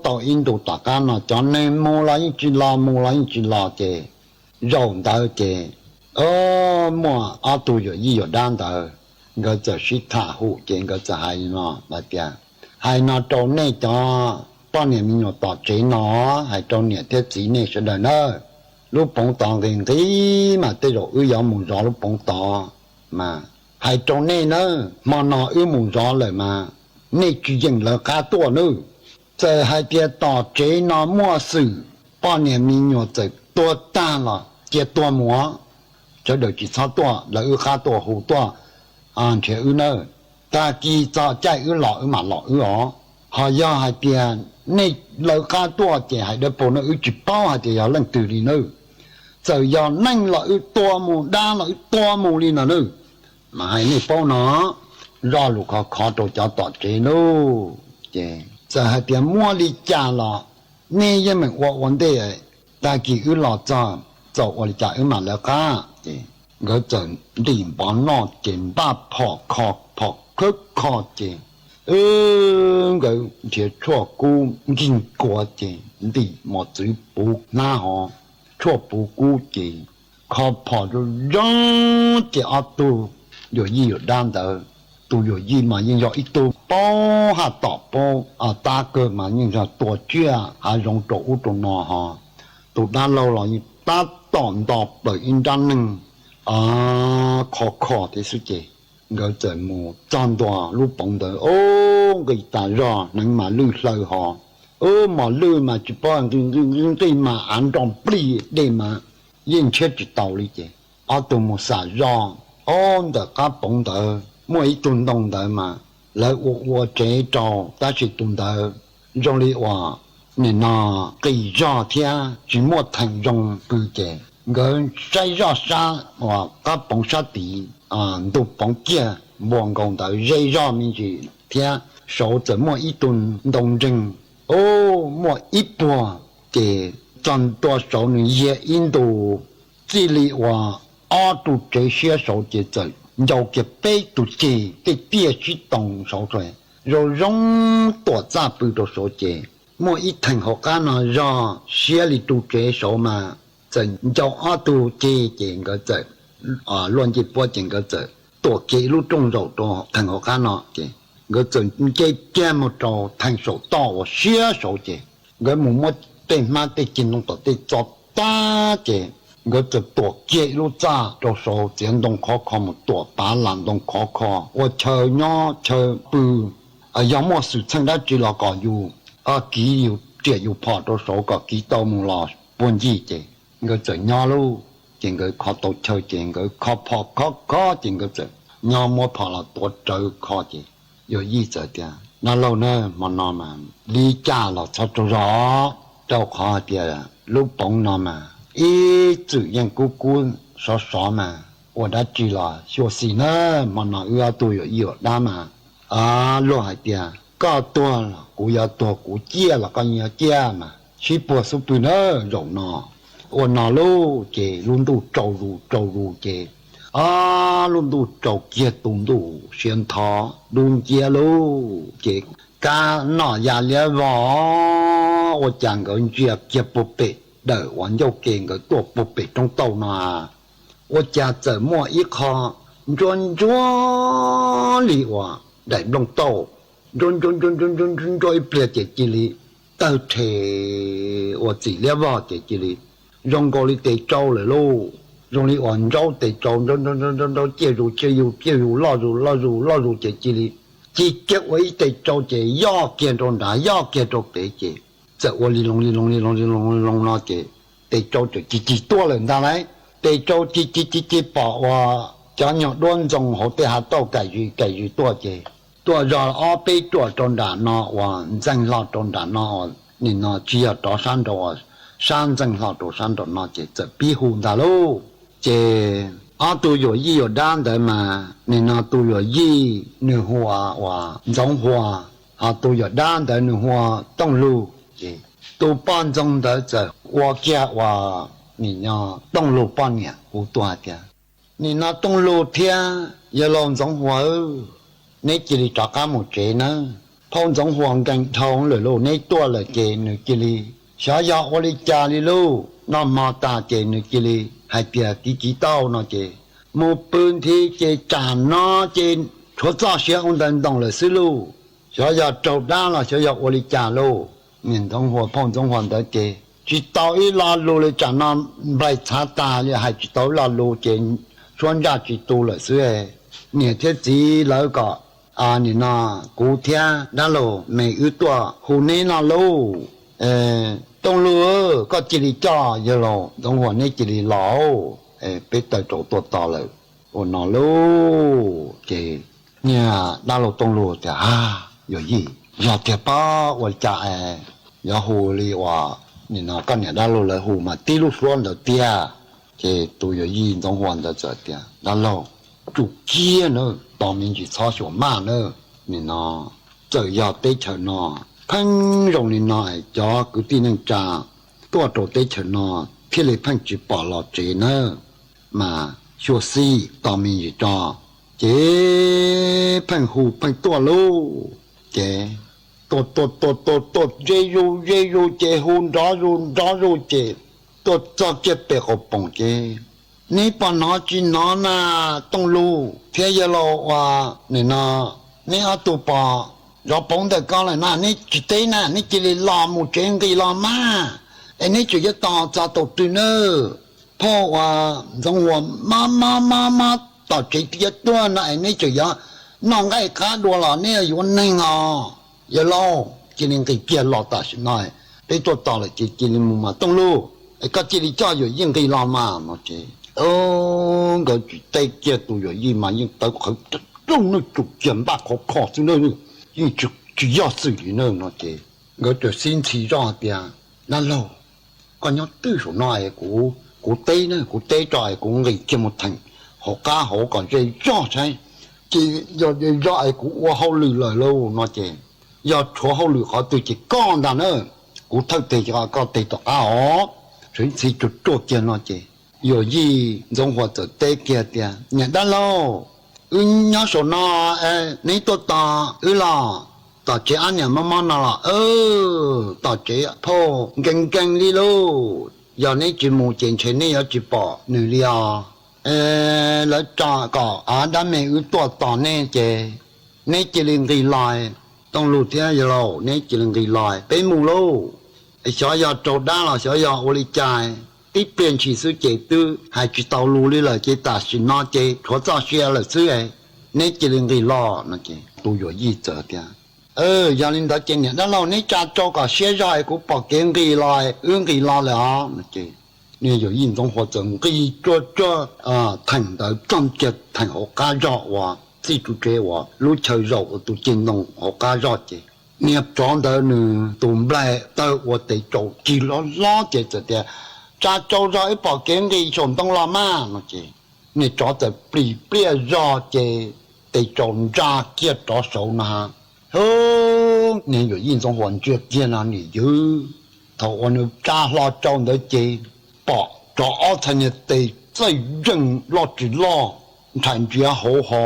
tau ib ntus tom qab no cov neeg mus los yeej tsis los, mus los yeej tsis los. Ces zaum ntawd ces, o, muaj ob tug yawm yij yawm dab ntawd, nkawd txawm sib tham hum ces nkawd txawm hais li no hais tias, hais no rau nej cov poj niam me nyuam tom tsev no, hais rau niam thiab txiv nej sawv daws nawb. lub poov tod nqis nqis mas tej zaum wb yuav mus zov lub poov tod mas. Hais rau nej nawb, hmo no wb mus zov lawm mas nej tsis yeem lawv qab tuaj nawb. Txawm hais tias tom tsev no muaj xwm poj niam me nyuam txawm tuag tag los cia tuag mus, sawv daws tsis txhob tuaj lawv wb qab tuaj hu tuaj nrhiav wb nawb. Tag kis txog caij wb los wb mam los wb os. Ho yog hais tias nej lawv qab tuaj ces hais dawb paug no wb tsis paub hais tias yog leej twg li nawb. Txawm yog neeg los wb tua mus, dab los wb tua mus li no nawb. Mas hais nej paub no, zoj lus khov khov rau cov tom tsev lauj. Ces txawm hais tias muaj li cas los nej yeej meem ua ua ntej, tag kis wb los txog txaus ua li cas wb mam lawv qab. Ces nkawd txawm ntim npov noj ces npaj phom kho, phom khawb kho ces nkawd nrhiav tshuaj kub nkig nkuav ces ntim mos txwv puv hnab hov, tshuaj puv kub ces kho phom zoo zoo ces ob tug yuam yij yuam dab ntawd, tus yuam yij mas yeej yog ib tug paub haj tom paub tab kawg mas yeej yog tua tsiaj hav zoov rau ub rau no hos, tus dab laug los yeej tab tom nto plaws ib nrab neeg kho kho thiab xwb ces nkawd txawm mus txog ntua lub poov ntawd, o, nqis tas zog hneev mas lwj hlaw hos, o, mos lwj mas tsis paub nqi nqi nqi mas av nroj nplij dej mas yeej ntshiab tsis tau li ces ob tug mus xam zoj, o, ntawm qab poov ntawd muaj ib tug ntoo ntawd mas lawv ua ua tsev rau tab sis tus ntawd zoo li uas nim no qis zog thiab tsis muaj theem zoo pw ces nkawd saib zoj sab uas qab poov sab tid, ntug poov kiag npua nkaus ntawd ze zog me ntsis thiab saud txawm muaj ib tug ntoo nreeg, o, muaj ib puag ces txog ntua saud nws yiag ib ntus txij li uas ob ru tsev siab saud ces txawm ncau kiag peb tug ceg tej tiaj sib too saud, zoo zoo tuam txaj pw rau saud ces muaj ib theem hauv qab no zog siab li ru tsev saud mas txawm ncau ob tug ceg ces nkawd txawm luaj ncej puab ces nkawd txawm tuam kiag ib lub rooj zaum rau theem hauv qab no ces nkawd txawm nce kiag mus rau theem saum toj uas siab saud ces nkawd mus muab tej hmab tej ceg ntoo tom tej txo tag ces nkawd txawm tuam kiag ib lub txaj rau saud txiav ntoo khov kho mus tuam pav las ntoo khov kho ua chaw nyob chaw pw, yog muaj xwm txheej dab tsi los kom yus kiv yus riam yus phom rau saud kom kiv tau mus los puag ncig ces nkawd txawm nyob lauj. Ces nkawd kho tau chaw ces nkawd kho phom khov kho ces nkawd txawm nyob muab phom los tuav rawv kho ces yuam yij txawm tias, Dab laug na, hmo no mas li cas los txhob tsaug zog, rau qhov hais tias lub poov no mas ib txwm yeej kub kub sov sov mas ua dab tsi los xyuam xim na, hmo no wb ob tug yuam yij yuam dab mas luag hais tias koj tuag los kuv yuav tuag, kuv ciaj los koj yuav ciaj mas sib puag xub pwg na zaum no. Ua no lauj ces lub ntuj tsaus zus tsaus zus ces, o, lub ntuj tsaus kiag tu ntuj siav nthov dub nciab lauj ces kab noj ya liab vog, ua cas nkawd ntsia kiag puag pem dawm uas ncauj ke nkawd tuaj puag pem roob tauj no, ua cas txawm muaj ib qho ntsuab ntsuab li uas daim nplooj tauj, ntsuab ntsuab ntsuab ntsuab ntsuab ntsuab ib pliag ces cia li tawg rhe ua txim liab vog ces cia li zoo nkaus li tes tsau lawm lauj. Zoo li uas ntsaub tes tsau, ntsaub ntsaub ntsaub ciaj zus ciaj zus ciaj zus loj zus loj zus loj zus ces cia li ci kiag ua ib tes tsau ces yoj kiag rau nrad yoj kiag rau pem ces txawm ua li loo li loo li loo li loo li loo no ces tes tsau txawm cig cig tuaj lawm ntag lauj. Tes tsau cig cig cig cig pom uas cov nyuag duab ntxoo hauv tej hav tauj kaim zis kaim zis tuaj ces tuaj zog ob peb ruam rau nram no uas ntxeeg hlo rau nram no, nim no tsis yog rov sab nraud, sab ntxeeg hlo rau sab nraum no ces txawm pib hu ntag lauj. Ces ob tug yuam yij yuam dab ntawd mas nim no tus yuam yij nws hu ua Ntxoov Huas, ho tus yuam dab ntawd nws hu ua Tooj Lug ces tus poj ntxoog ntawd txawm ua kiag uas nim no Tooj Lug poj niam hu tuaj hais tias, Nim no Tooj Lug thiab yawg laus Ntxoov Huas, neb cia li rov qab mus tsev nawb. Phauj Ntxoov Huas nkees dhau lawm lauj, neb tuaj lawm ces nws cia li xyov yog ua li cas li lauj. Noj hmo tas ces nws cia li hais tias, Kiv kiv tauj no ces mus pw nthi ces tsam no ces tshuav txoj sia ua ntawd ntoo lawm xwb lauj. Xyov yog raug dab los xyov yog ua li cas lauj. Niam Ntxoov Huas, phauj Ntxoov Huas ntawd ces tsis tau ib lo lus li, tsam no nplaig txhav tas li, hais tsis tau ib lo lus ces suab ntsaj tsis tu lawm xwb. Niam thiab txiv lawv kom, nim no kuv thiab dab laug me wb tuaj hu neb no lauj. Tooj Lug, koj cia li coj yawg laus Ntxoov Huas neb cia li los, peb taw rau tuaj tos lawm. Ua no lauj ces niag dab laug Tooj Lug tias, Yawm yij, yog tiag pab ua cas es yuav hu li uas nim no koj niam dab laug lawv hu mas tib lub suab ntawd tiag? Ces tus yawm yij Ntxoov Huas ntawd txawm tias, Dab laug, tsum ciaj na, tos me ntsis txhob xyuas maj na. Nim no txawm yog teb chaws no pheej zoo li no es cov kwv tij neej tsa tuaj rau teb chaws no thiaj li pheej tsis pom los tsev nawb. Mas xyuam xim tos me ntsis tso. Ces pheej hu pheej tuaj lauj. Ces tuaj tuaj tuaj tuaj tuaj ze zuj ze zus ces hu nrov zuj nrov zuj ces tuaj txog kiag pem qaum poom ces, Neb pom hnov tsis hnov na, Tooj Lug thiab yawg laus uas nim no neb ob tug pom zov pauv ntawm ko lawm na, neb tsis teb na, neb cia li los mus tsev nqis los mas, es neb tseem yuav tos txog thaum twg nawb? Phauj uas Ntxoov Huas mob mob mob mob tom tsev tiab tuaj no es neb tseem yuav noj nqaij qab dua los neb yuav neeg os. Yawg laus, cia li nqis kiag los tam sim no, peb tuaj tos lawm ces cia li mus mas Tooj Lug, es koj cia li coj yawm yij nqis los mas no ces nkawd tsis teb kiag, tus yawm yij mas yeej tawv qhawv rooj, nws tsum kiag npaj khov kho xwb na, yeej tsis yog xwm li na no ces nkawd txawm sib ntxhi zoj tias, Dab laug, koj nyob twj saum no es kuv teb na, kuv teb tso es kuv nqis kiag mus theem hauv qab hauv kom ze zog saib, ces yog ze zog es kuv ua hauj lwm lawm lauj no ces, yog tshuav hauj lwm qhov twg ces koj ntag na, kuv thawj teg koj teg tom qab os. Sib ntxhi tsuag tsuag kiag no ces yawm yij Ntxoov Huas txawm teb kiag tias, Niam dab laug, wb nyob saum no, neb tuaj tos wb los? Tom tsev ob niam mob mob no los? Tom tsev phauj nkees nkees li lauj, yog neb tsis mus ces ntshe neb yuav tsis pom nws li os. Lawv tso kom dab me wb tuaj tos neb ces neb cia li nqis los, Tooj Lug thiab yawg laus, neb cia li nqis los peb mus lauj. Xyov yog raug dab los xyov yog ua li cas, tib pliag ntshis xwb ces twb hais tsis tau lus li lawm ces tam sim no ces tshuav txoj sia lawm xwb, neb cia li nqis los no ces tus yawm yij txawm tias, Yog li ntawd ces niam dab laug neb tsa tsau kom siab zog es kuv pom kev nqis los, wb nqis los lawm os no ces niag yawm yij Ntxoov Huas txawm nqis tsuag tsuag theem ntawd txog kiag theem hauv qab zog uas txij tsuv tsev uas lub chaw zaum ua tus ceg ntoo hauv qab zog ces niag tsov ntawd nws tus nplaig tawg ua tes tsaus cig hlob hlob ces txawm tias, Tsa tsau zog wb pom kev nqis saum ntoo los mas no ces niag tsov txawm plis pliaj zog ces tes tsaus ntsa kiag rov saud no. Hub, niag yawm yij Ntxoov Huas ntsia kiag no niam yawg, thaum uas nws tsa hlo tsau ntawd ces pom tsov ob txhais niag tes txaij zeeg loj tsis loj, nrhais ntsiav hauv ho,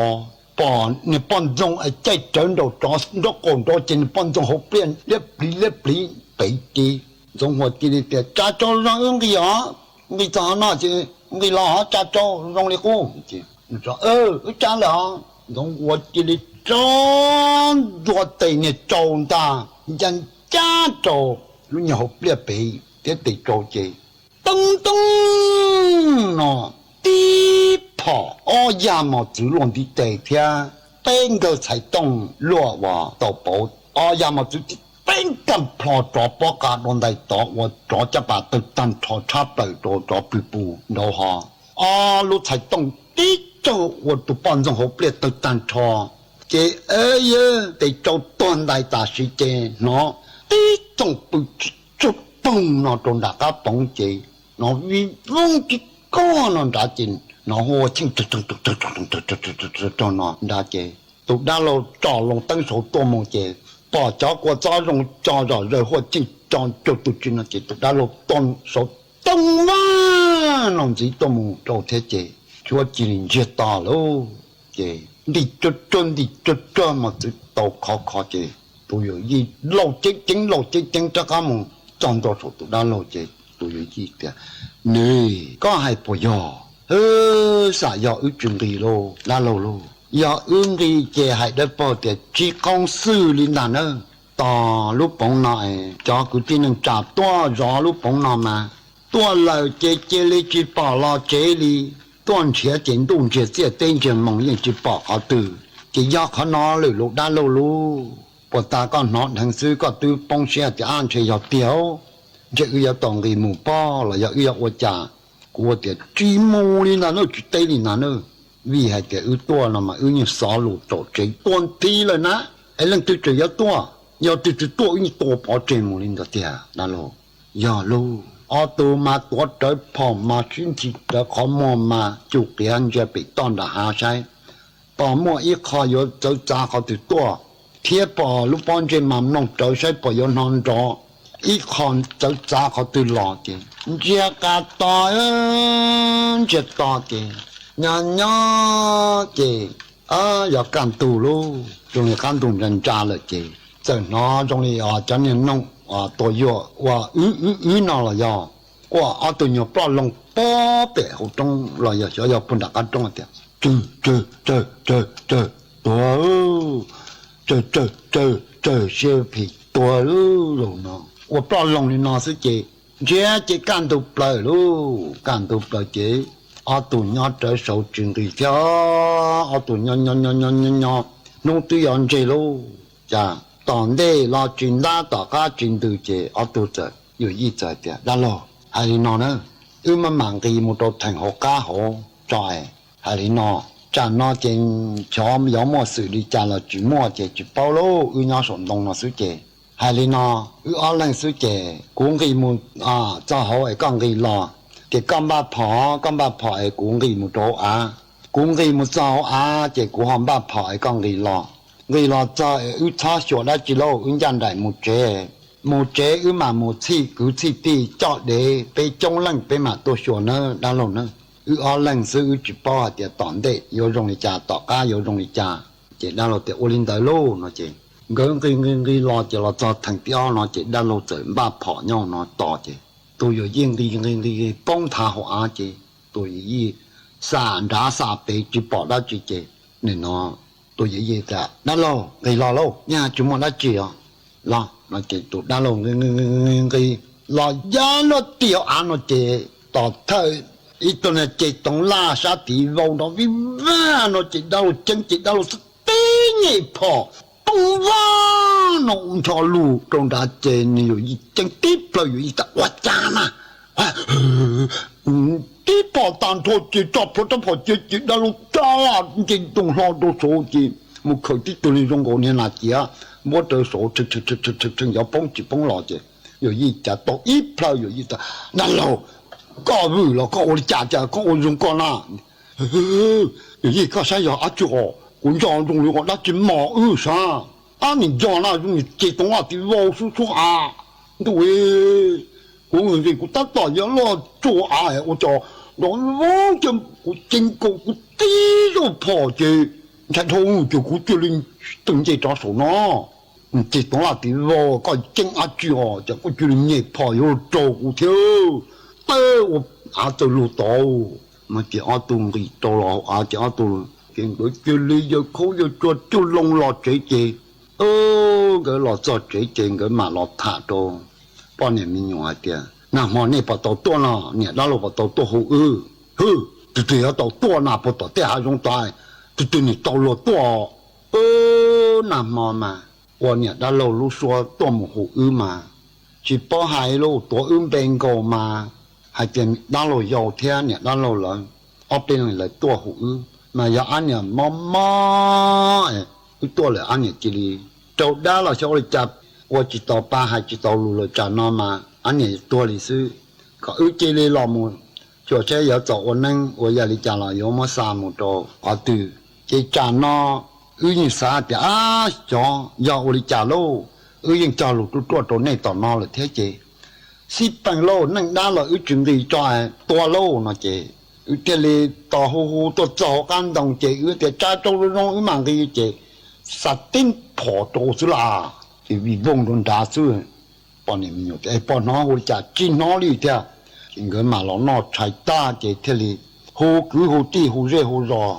pom niag poj ntxoog caij rawv nraum tsov nraub qaum nrov ces niag poj ntxoog hauv pliaj liab pliv liab pliv pem ces Ntxoov Huas cia li tias, Tsa tsau zog wb nqis os, nqis txog no ces nqis los ho tsa tsau zoo li qub. Wb tsa lawm os. Ntxoov Huas cia li tso ntua tes niag tsau ntag, ncaj ncaj rau lub niag hauv pliaj pem thiab tes tsau ces toob toob no tib phom ob yag mos txwv luaj ntiv tes thiab peb nkawg txhais tooj luaj uas tau pauv, ob yag mos txwv tib peb nkag plho tsov pob qa dua ntais tod ua tsov caj pas tawg tag nrho tshab plaws rau tsov pw pus nraud ho. Ob lub txhais tooj tib caug ua tus poj ntxoog hauv pliaj tawg tag nrho. Ces yawg tes tsau tuag ntais tam sim ces hnov tib txoom pw tsuj poog no rau nram qab poov ces hnov vij voog tib koj no nrad ces hnov hu ua cheej rog no nrad ces tus dab laug tsom loo teeb saud tuaj mus ces pom cov kua txob zoo co zom zaws hu ua cheej co cuag tus tsis no ces tus dab laug tuaj saud toog vaj no ntxiv tuaj mus rau thiab ces tshuab cia li ntsiag to lauj. Ces ntim tsuag tsuag ntim tsuag tsuag mos txwv tau khov kho ces tus yawm yij laus ceeb ceeb laus ceeb ceeb rov qab mus txog ntua saum tus dab laug ces tus yawm yij tias, Nws, koj hais puas yog? Hwb, xam yog wb tsis nqis lauj dab laug lauj. Yog wb nqis ces hais dawb paug tias tsis qoo xwm li ntag nawb. tos lub poov no es cov kwv tij neej tsa tuaj zov lub poov no mas tuaj lawm ces cia li tsis pom los tsev li. Tuaj nrhiav ces ntuj ntsiag txiaj teb ntsiag moos yeej tsis pom qhov twg. Ces yog qhov no lwm lus dab laug lub, puas tas koj hnov dheev xwb koj twb poob siab tias ab ntshe yog tiag, ntshe wb yuav tau nqis mus pob los yog wb yuav ua cas. Kuv tias tsis mus li ntag na, tsis teb li ntag na, vim hais tias wb tuaj no mas wb yeej xov lus tsaum tsev tuaj nthi lawm na, es leej twg tseem yuav tuaj, yog twg tsis tuaj wb yeej tua pov tseg mus li ntawd tiag dab laug. Yog lauj, ob tug mas tuav rawv phom mas sib nthi rawv qhov muag mas cum qiav ntsia pem toj nram hav saib pom muaj ib qho yuav txawv txav qhov twg tuaj, thiab pom lub pob ntseg mas mloog rawv saib pom yuav hnov nrov ib qho txawv txav qhov twg los ces ntsia qab to, ntsia to ces nyob nyob ces yog kaj ntug lauj, zoo li qab ntug ntsa ntsa lawm ces txawm hnov zoo li cov niag noog tuag yuag ua wb wb wb no los yog ua ob tug nyuag ploj loo pob pem hauv roob los yog xyov yog puag nram qab roob tias tsawg tsawg tsawg tsawg tsawg tuag, tsawg tsawg tsawg tsawg siab phem tuag lauj no. Ua ploj loo li no xwb ces ntsiab ces kaj ntug plaws lauj, kaj ntug plaws ces ob tug nyob rawv saud tsis nqis thiab, ob tug nyob nyob nyob nyob nyob nyob hnub twb yuav ntseg lauj, cas tom ntej los tsis ntab tom qab tsis ntws ces ob tug txawm, yawm yij txawm tias dab laug, hais li no na, wb maj mam nqis mus rau theem hauv qab hauv tso es hais li no, tsam no ces xyov yuav muaj xwm li cas los tsis muaj ces tsis paub lauj, wb nyob saum ntoo no xwb ces hais li no, wb ob leeg xwb ces kuv nqis mus txog hauv es koj nqis los, ces koj npaj phom, koj npaj phom es kuv nqis mus rau hauv av, kuv nqis mus txog hauv av ces kuv ho npaj phom es koj nqis los, nqis los txog es wb txhob xyuas dab tsi lauj, wb ncaj nraim mus tsev, mus tsev wb mam mus txhij kwv txhij tij coj dev, peb coob leej peb mam tuaj xyuas nawb dab laug na. Wb ob leeg xwb wb tsis paub hais tias tom ntej yuav zoo li cas tom qab yuav zoo li cas. Ces dab laug tias ua li ntawd lauj no ces nkawd nqis nqis nqis los ces los txog theem thib ob no ces dab laug txawm npaj phom nyob no tos ces tus yawm yij nqis nqis nqis poob nthav hauv av ces tus yawm yij xam nrad xam pem tsis pom dab tsi ces nim no tus yawm yij tias dab laug nqis los lauj, nyaj tsis muaj dab tsi os los no ces tus dab laug nqis nqis los ya luaj tim hauv av no ces tom thawj ib tug niag ces toov laj sab tid vau nrov vij vag no ces dab laug ceeb ces dab laug xwb tib nyem phom poob vag no ua ncho lug rau nrad ces nws yawm yij ceeb tib plawg, yawm yij tias ua cas na, tib phom tag nrho ces tso plhuav rab phom cia ces dab laug tsa nce ntoo hlo rau saud ces mus khaws tib tug niag zoo nkaus niag nas ciav npuab rawv saud tshee tshee yuav poob tsis poob los ces yawm yij cav tau ib plhaw, yawm yij tias dab laug, koj vwm los koj ua li cas cas koj ua zoo koj na. Yawm yij koj saib yog dab tsi os, kuv nco zoo li ua dab tsi mos wb sab, ab nim nco na zoo ces toov laj tid vau sub sub av, ntuj, kuv nqis nqis kuv tab tom yuav luaj tsuas av ua cas nrov vau ces kuv ceeb nkaus kuv tib zaug phom ces ntshai dhau ces kuv cia li tw nce rov saum no. Ces toov laj tid vau koj ceeb dab tsi os ces koj cia li nyem phom yuav luag raug kuv thiab, tawb ua av txawm lug tod no ces ob tug nqis rau los hauv av ces ob tug ces nkawd cia li yawg khaub yawg tsuag cuag loo los tsev ces nkawd los txog tsev ces nkawd mam los tham rau poj niam me nyuam hais tias nag hmo nej puas tau tuaj no, niam dab laug puas tau tuaj hu wb? Hwb, tus twg yuav tau tuaj na, puag tom tej hav zoov tod tus twg nim tau luag tuaj? Nag hmo mas ua niam dab laug lub suab tuaj mus hu wb mas tsis paub hais lus, tuav wb npe nkaus mas hais tias dab laug yau thiab niam dab laug lawv ob peb leeg lawv tuaj hu wb mas yog ab niam mob mob wb tuaj lawm ab niam cia li raug dab los xyov ua li cas, ua tsis tau pa hais tsis tau lus lawm tsam no mas ab niam tuag li xwb, kom wb cia li los mus xyuas saib yuav txaus ua neeb ua yam li cas los yuav muab xa mus rau qhov twg. Ces tsam no wb yeej xav tias ab xyov yog ua li cas lauj, wb yeej cog lus ruaj ruaj rau nej tom no lawm thiab ces xib peem lauj, neej dab los wb tsis nqis tso, tua lauj no ces wb thiaj li tos hu hu tuaj txog hauv qab ntoo ces wb tias tsa rau zoo zoo wb mam nqis ces xa tib phom rau xwb las ces vij vooj rau nrad xwb. Poj niam me nyuam tias poj hnov hu li cas tsis hnov li thiab. Ces nkawd mam los noj tshais tag ces thiaj li hu kwv hu tij hu zej hu zos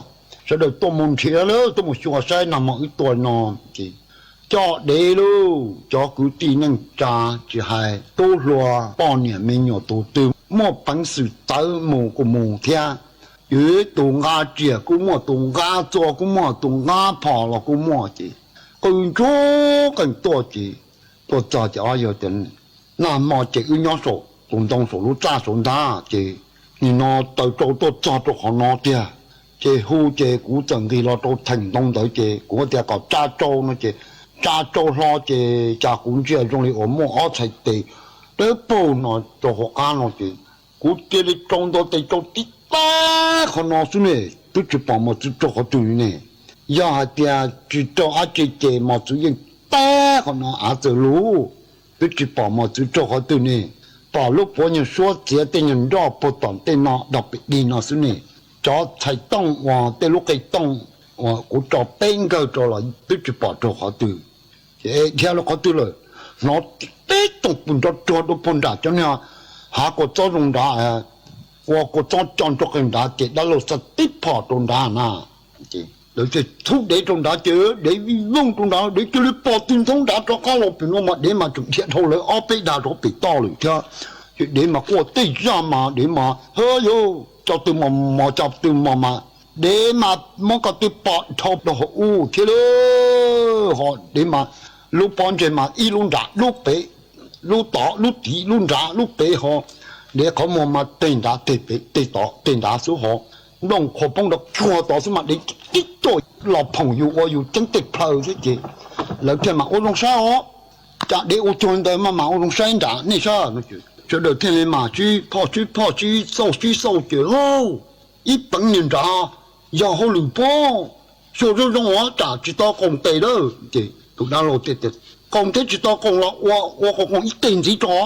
sawv daws tuaj mus nrhiav lawm tuaj mus xyuas saib nag hmo wb tua no ces coj dev lauj. Cov kwv tij neej tsa, tsis hais tub hluas poj niam me nyuam, tus twg muaj peev xwm tawv mus kuj mus thiab. Yuav tus nqa riam kuj muaj, tus nqa txua kuj muaj, tus nqa phom los kuj muaj ces qw ntsuag qees tuaj ces tuaj txog ces ob yawg tias, nag hmo ces wb nyob saum tus ntoo saum lub txaj saud ntag ces nim no taws tsau tuaj txog rau qhov no tiag. Ces hu ces kuv txawm nqis los rau theem ntoo ntawd ces kuv tias kom tsa tsau no ces tsa tsau hlo ces cas kuv ntsia zoo li uas muaj ob txhais tes dawb paug no rau hauv qab no ces kuv cia li tsau ntua tes tsau tib tag qhov no xwb ne, twb tsis pom mos txwv raug qhov twg li ne. Yog hais tias tsis raug dab tsi ces mos txwv yeej tag qhov no av txawm lug, twb tsis pom mos txwv raug qhov twg ne. Pom lub puav nyuag suab txiav tej nyuag nroj puag tom tej no dog pem dig no xwb ne. Cov txhais tooj uas tej lub qe tooj uas kuv tso peb nkawg rau los twb tsis pom raug qhov twg. Ces dhia lawm qhov twg lawm, hnov tib tooj pw nrov ruag dua puag nram cov niag hav kua txob zoo nrad, ua kua txob co nrov qees nrad ces dab laug xa tib phom rau nrad na. Lawv thiaj thub dev rau nrad ces dev vij vooj rau nrad, dev cia li pom tw ntxoov nrad rov qab los pem no mas dev mas tseem dhia dhau lawv ob peb dag rov pem toj lawm thiab. Ces dev mas quaj tej zaj mas dev mas ha yog cov twg mos mos cov twg mos mas dev mas muab ko tw pom dhau rau hauv ub thiab lauj. Ho dev mas lub pob ntseg mas ib lub nram lub pem, lub tod lub tid lub nrad lub pem ho, dev qhov muag mas tej nrad tej pem tej tod tej nrad xwb ho, nplooj qhuav poob nrov tsuag tod xwb mas dev tib tuaj los phoom yus ua yus ceeb tej plhaw xwb ces lawv thiaj mas ua zoo saib os. Cas dev ua cuag ntawd mas mas ua zoo saib nram nej saib no. Sawv daws thiaj li mas sib phoj sib phoj sib xauj sib xauj ces ib peev niag nrad yog hauj lwm pob, xyuas zoo zoo os tsam tsis tau qoom tes lawm ces tus dab laug tias, qoom thiab tsis tau qoom los ua ua qoom qoom ib teg ntxiv tso,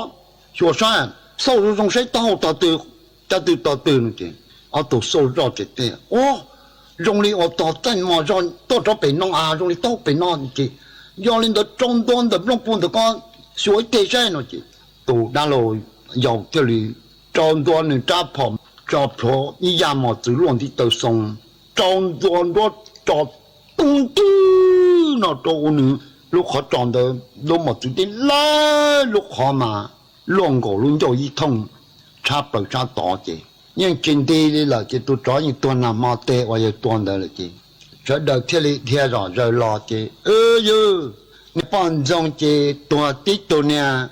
xyuas saib, xauj zoo zoo saib taub hau tog twg, cov twg tog twg no ces ob tug xauj zoj ces tias, ua zoo li uas tog txeej mos zog tuaj rov pem no a, zoo li taub hau pem no ces yog li ntawd tsau ntua ntawm nplooj pua ntawm ko xyuas ib teg saib no ces tus dab laug yau thiaj li tsau ntua nws rab phom tso plhuav ib yam mos txwv luaj ntiv taw xoo, tsau ntua nruab tso tub ntwg no rau ua nws lub qhov tso ntawd lub mos txwv tib lawb lub qhov mas luaj nkaus lub ncauj ib thooj tshab plaws sab tod ces yeej tsis nti li lawm ces tus tsov yeej tuag nag hmo teg uas yawg tua ntawd lawm ces sawv daws thiaj li dhia zom zaws los ces, yog niag poj ntxoog ces tuag tib tug niag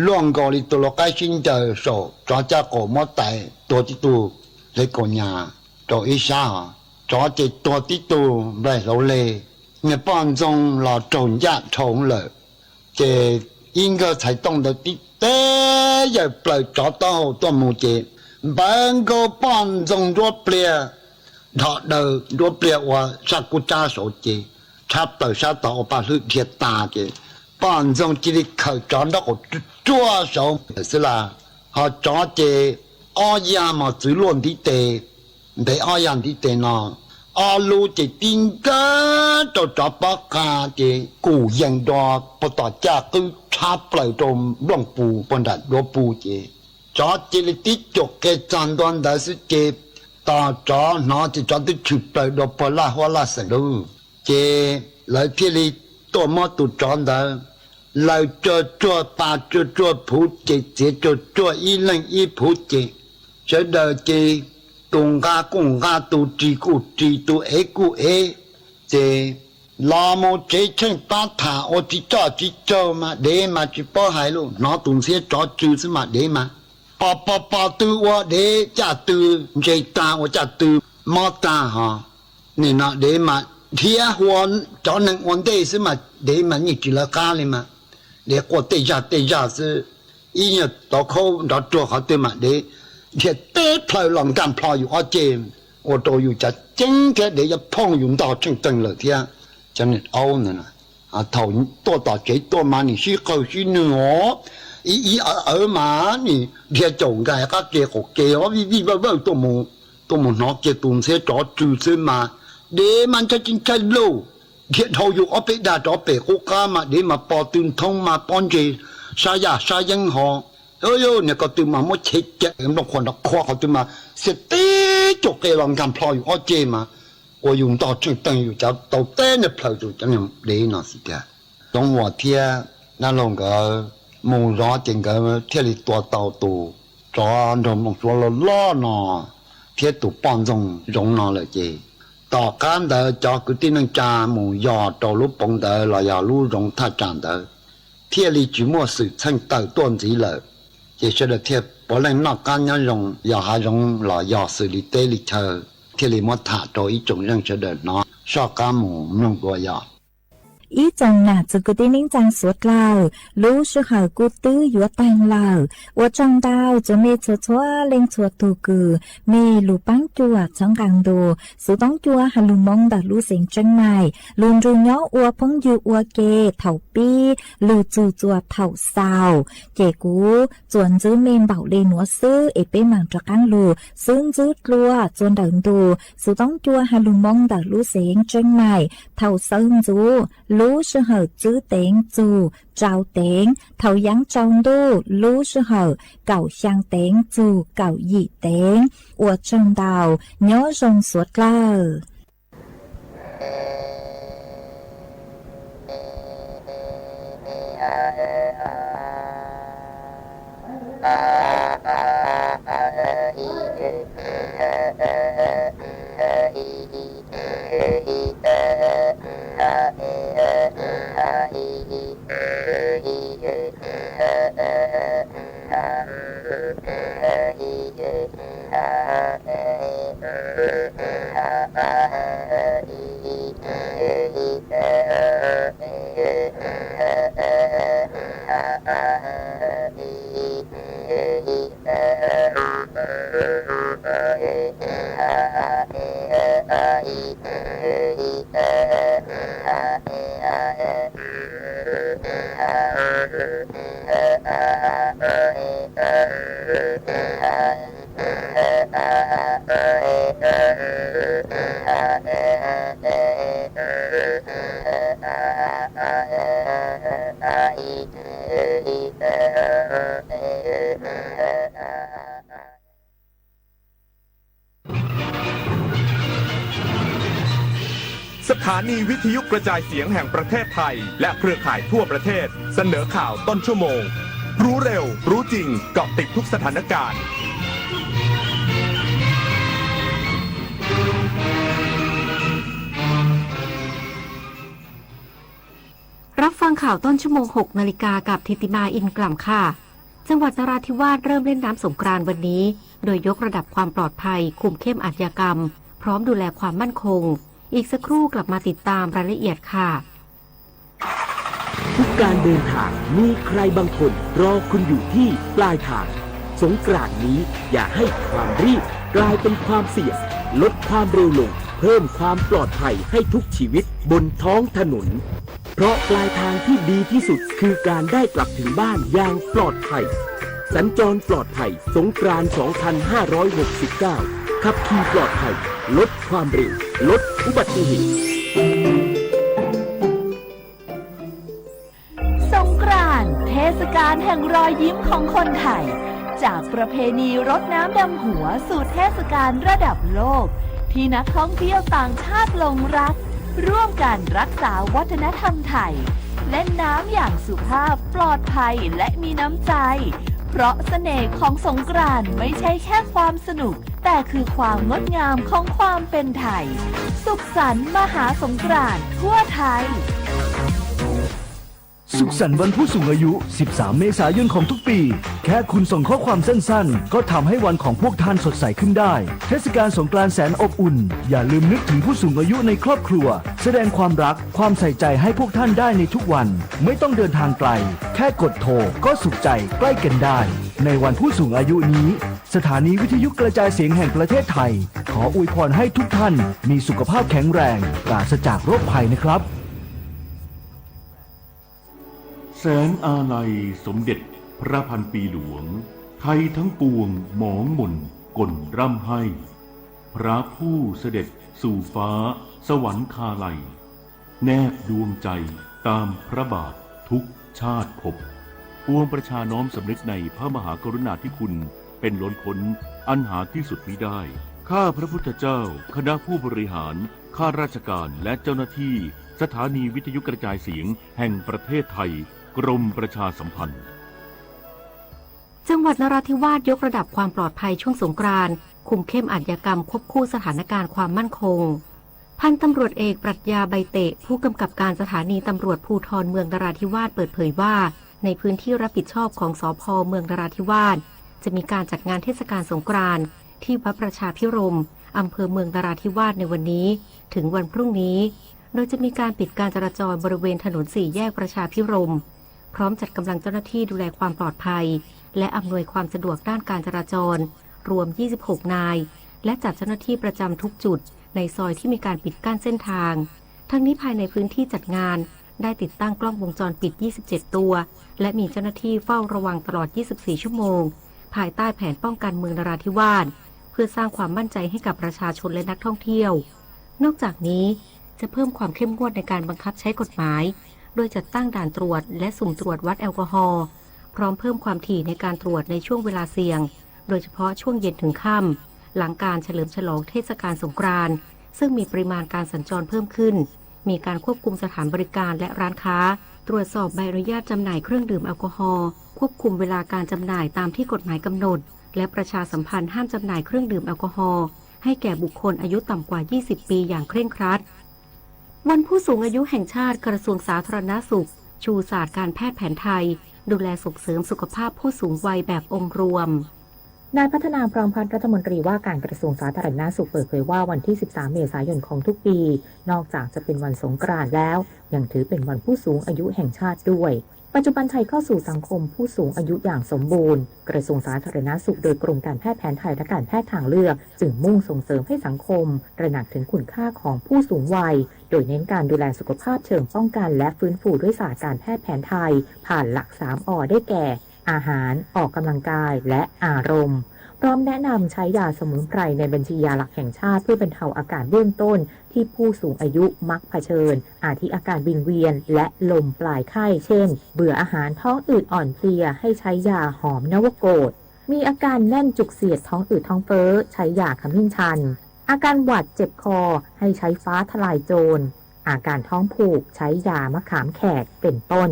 luaj nkaus li tus lau qaib sib ncaws saum tsov caj qaum muab tais tuag tib tug hle kaus nyas rau ib sab os, tsov ces tuag tib tug nplaig hlauv leg, niag poj ntxoog los raug ncaj dhau lawm. Ces ib nkawg txhais tooj ntawd tib teg yawm plaws tsov taub hau tuaj mus ces npawv nkaus poj ntxoog nruab pliag, dhos daws nruab pliag ua sab kub tsab saud ces tshab plaws sab tod ua paj hlwb dhia tas ces poj ntxoog cia li khawm tsov nraub qaum ruaj saud lawm xwb las. Ho tsov ces ob yam mos txwv luaj ntiv tes, ntev ob yam ntiv tes no, ob lub ces tib nkawg rau tsov pob qa ces kum yees dua puag tom caj qwb tshab plaws rau nplooj pus puag nram duav pus ces tsov cia li tib cuam qe txog ntua ntawd xwb ces tos tsov hnov ces tsov twb tshwm plaws dua puag laj huab laj xeem lawm. Ces lawv thiaj li tuaj muab tus tsov ntawd laws tsuag tsuag, pa tsuag tsuag, phuv ces txiav tsuag tsuag, ib leeg ib phuv ces sawv daws ces tus nqa kuj nqa, tus ris kuj ris, tus ev kuj ev, ces los mus tsev tsheej pab tham ua tsis coj tsis caug mas dev mas tsis paub hais lus, hnov tus ntxhiab tsov tsw xwb mas dev mas pom pom pom tw ua dev caj tw ntse tag, ua caj tw mob tag ho. Nim no dev mas dhia hua cov neeg ua ntej xwb mas dev mas yeej tsis lawv qab li mas, dev quaj tej zaj tej zaj xwb. Ib nyuag tov khaub nrov ruag qhov twg mas dev dhia teb plhaw los nkag nplho yus ob ceg, ua rau yus cav ceeb thiab dev yuav phooj yus ntog tsheej teeg lawm thiab. Cov niag aub ntawd thaum tuaj tom tsev tuaj mas nim sib qawg sib nwg os, ib ib awv awv mas nim dhia caum nkag qab ke qaum ke os, vij vij vawj vawj tuaj mus hnov kiag tus ntxhiab tsov tsw xwb mas dev mas ntshai tsis ntshai lauj, dhia dhau yus ob peb dag rov pem qub qab mas dev mas pos tw nthoob mas pob ntseg sab yaj sab yeeb ho. Yog niag ko tw mas muab chev cawm nplooj qhuav nrov qhuav qhov twg mas xiab tib cuam qe los nkag nplho yus ob ceg mas ua yus ntog tsheej teeg, yus cav tau teb niag plhaw tus cov niag dev no xwb tiag. Txoov Uas thiab dab laug nkawd mus zov ces nkawd thiaj li tua tau tus tsov nraug nplooj suab loj loj no thiab tus poj ntxoog zoov no lawm ces, tom qab ntawd cov kwv tij neej tsa mus yos rau lub poov ntawd los yog lub zoov thaj tsam ntawd thiaj li tsis muaj xwm txheej tawm tuaj ntxiv lawm. Ces sawv daws thiaj puav leej noj qab nyob zoo, yog hav zoov los yog xws li teb li chaw, thiaj li muab tham rau ib tsoom zeej sawv daws hnov soj qab mus mloog dua yom. Ib tsoom nam txiv kwv tij neej tsa suav dlawg, lub sij hawm kuj twb yuav taag lawm. Ua tsaug ntau txhua mej txhua txhua leej txhua tug kws mej lug paab cuam txhawb nqaa ntuas Xuv Toob Cua has lug moo ntawm lub xeev Tseeb Maim lug nrug nyob ua phooj ywg ua ke thaum pib lug txug txuas thaum xaus. Ces kuv txuas ntxwv mej npaum le nuav xwb es peb maam rov qaab lug xub ntxwv dlua txuas ntawm ntus Xuv Toob Cua has lug moo ntawm lub xeev Tseeb Maim thaum xawv ntxuv lub sij hawm tsib teev txug rau teev, thaum yaav tsaus ntuj lub sij hawm kaum xyaa teev txug kaum yim teev. Ua tsaug ntau, nyob zoo suav dlawg.สถานีวิทยุกระจายเสียงแห่งประเทศไทย และเครือข่ายทั่วประเทศ เสนอข่าวต้นชั่วโมง รู้เร็ว รู้จริง เกาะติดทุกสถานการณ์ รับฟังข่าวต้นชั่วโมง หกนาฬิกา กับธิติมา อินกล่ำค่ะ จังหวัดนราธิวาสเริ่มเล่นน้ำสงกรานต์วันนี้ โดยยกระดับความปลอดภัย คุมเข้มอาชญากรรม พร้อมดูแลความมั่นคง อีกสักครู่กลับมาติดตามรายละเอียดค่ะ ทุกการเดินทางมีใครบางคนรอคุณอยู่ที่ปลายทาง สงกรานต์นี้อย่าให้ความรีบกลายเป็นความเสี่ยง ลดความเร็วลง เพิ่มความปลอดภัยให้ทุกชีวิตบนท้องถนน เพราะปลายทางที่ดีที่สุดคือการได้กลับถึงบ้านอย่างปลอดภัย สัญจรปลอดภัย สงกรานต์ สองพันห้าร้อยหกสิบเก้า ขับขี่ปลอดภัย ลดความเร็ว ลดอุบัติเหตุ สงกรานต์ เทศกาลแห่งรอยยิ้มของคนไทย จากประเพณีรดน้ำดำหัวสู่เทศกาลระดับโลก ที่นักท่องเที่ยวต่างชาติหลงรัก ร่วมกันรักษาวัฒนธรรมไทย เล่นน้ำอย่างสุภาพ ปลอดภัย และมีน้ำใจ เพราะเสน่ห์ของสงกรานต์ไม่ใช่แค่ความสนุก แต่คือความงดงามของความเป็นไทย สุขสันต์มหาสงกรานต์ทั่วไทย สุขสันต์วันผู้สูงอายุ สิบสาม เมษายนของทุกปี แค่คุณส่งข้อความสั้นๆ ก็ทำให้วันของพวกท่านสดใสขึ้นได้ เทศกาลสงกรานต์แสนอบอุ่น อย่าลืมนึกถึงผู้สูงอายุในครอบครัว แสดงความรัก ความใส่ใจให้พวกท่านได้ในทุกวัน ไม่ต้องเดินทางไกล แค่กดโทรก็สุขใจใกล้กันได้ ในวันผู้สูงอายุนี้ สถานีวิทยุกระจายเสียงแห่งประเทศไทย ขออวยพรให้ทุกท่านมีสุขภาพแข็งแรง ปราศจากโรคภัยนะครับ แสงอาลัยสมเด็จพระพันปีหลวง ไทยทั้งปวงหมองหม่นก่นร่ำไห้ พระผู้เสด็จสู่ฟ้าสวรรคาลัย แนบดวงใจตามพระบาททุกชาติภพ ปวงประชาน้อมสำนึกในพระมหากรุณาธิคุณเป็นล้นพ้นอันหาที่สุดมิได้ ข้าพระพุทธเจ้า คณะผู้บริหาร ข้าราชการ และเจ้าหน้าที่ สถานีวิทยุกระจายเสียงแห่งประเทศไทย กรมประชาสัมพันธ์ จังหวัดนราธิวาสยกระดับความปลอดภัยช่วงสงกรานต์ คุมเข้มอาชญากรรมควบคู่สถานการณ์ความมั่นคง พันตำรวจเอกปรัชญา ใบเตะ ผู้กำกับการสถานีตำรวจภูธรเมืองนราธิวาสเปิดเผยว่า ในพื้นที่รับผิดชอบของ สภ.เมืองนราธิวาส จะมีการจัดงานเทศกาลสงกรานต์ที่วัดประชาภิรมย์ อำเภอเมืองนราธิวาสในวันนี้ ถึงวันพรุ่งนี้ โดยจะมีการปิดการจราจรบริเวณถนนสี่แยกประชาภิรมย์ พร้อมจัดกำลังเจ้าหน้าที่ดูแลความปลอดภัย และอำนวยความสะดวกด้านการจราจร รวม ยี่สิบหก นาย และจัดเจ้าหน้าที่ประจำทุกจุดในซอยที่มีการปิดกั้นเส้นทาง ทั้งนี้ภายในพื้นที่จัดงาน ได้ติดตั้งกล้องวงจรปิด ยี่สิบเจ็ด ตัว และมีเจ้าหน้าที่เฝ้าระวังตลอด ยี่สิบสี่ ชั่วโมง ภายใต้แผนป้องกันเมืองนราธิวาส เพื่อสร้างความมั่นใจให้กับประชาชนและนักท่องเที่ยว นอกจากนี้ จะเพิ่มความเข้มงวดในการบังคับใช้กฎหมาย โดยจัดตั้งด่านตรวจและสุ่มตรวจวัดแอลกอฮอล์ พร้อมเพิ่มความถี่ในการตรวจในช่วงเวลาเสี่ยง โดยเฉพาะช่วงเย็นถึงค่ำ หลังการเฉลิมฉลองเทศกาลสงกรานต์ ซึ่งมีปริมาณการสัญจรเพิ่มขึ้น มีการควบคุมสถานบริการและร้านค้า ตรวจสอบใบอนุญาตจำหน่ายเครื่องดื่มแอลกอฮอล์ ควบคุมเวลาการจำหน่ายตามที่กฎหมายกำหนด และประชาสัมพันธ์ห้ามจำหน่ายเครื่องดื่มแอลกอฮอล์ ให้แก่บุคคลอายุต่ำกว่า ยี่สิบ ปีอย่างเคร่งครัด วันผู้สูงอายุแห่งชาติ กระทรวงสาธารณสุข ชูศาสตร์การแพทย์แผนไทย ดูแลส่งเสริมสุขภาพผู้สูงวัยแบบองค์รวม นายพัฒนา พร้อมพัฒน์ รัฐมนตรีว่าการกระทรวงสาธารณสุขเปิดเผยว่าวันที่ สิบสาม เมษายนของทุกปี นอกจากจะเป็นวันสงกรานต์แล้ว ยังถือเป็นวันผู้สูงอายุแห่งชาติด้วย ปัจจุบันไทยเข้าสู่สังคมผู้สูงอายุอย่างสมบูรณ์ กระทรวงสาธารณสุขโดยกรมการแพทย์แผนไทยและการแพทย์ทางเลือก จึงมุ่งส่งเสริมให้สังคมตระหนักถึงคุณค่าของผู้สูงวัย โดยเน้นการดูแลสุขภาพเชิงป้องกันและฟื้นฟูด้วยศาสตร์การแพทย์แผนไทย ผ่านหลัก สาม อ ได้แก่ อาหาร ออกกำลังกาย และอารมณ์ พร้อมแนะนำใช้ยาสมุนไพรในบัญชียาหลักแห่งชาติเพื่อบรรเทาอาการเบื้องต้นที่ผู้สูงอายุมักเผชิญ อาทิอาการวิงเวียน และลมปลายไข้ เช่น เบื่ออาหาร ท้องอืดอ่อนเพลีย ให้ใช้ยาหอมนวโกต มีอาการแน่นจุกเสียดท้องอืดท้องเฟ้อ ใช้ยาขมิ้นชัน อาการหวัดเจ็บคอ ให้ใช้ฟ้าทลายโจร อาการท้องผูก ใช้ยามะขามแขก เป็นต้น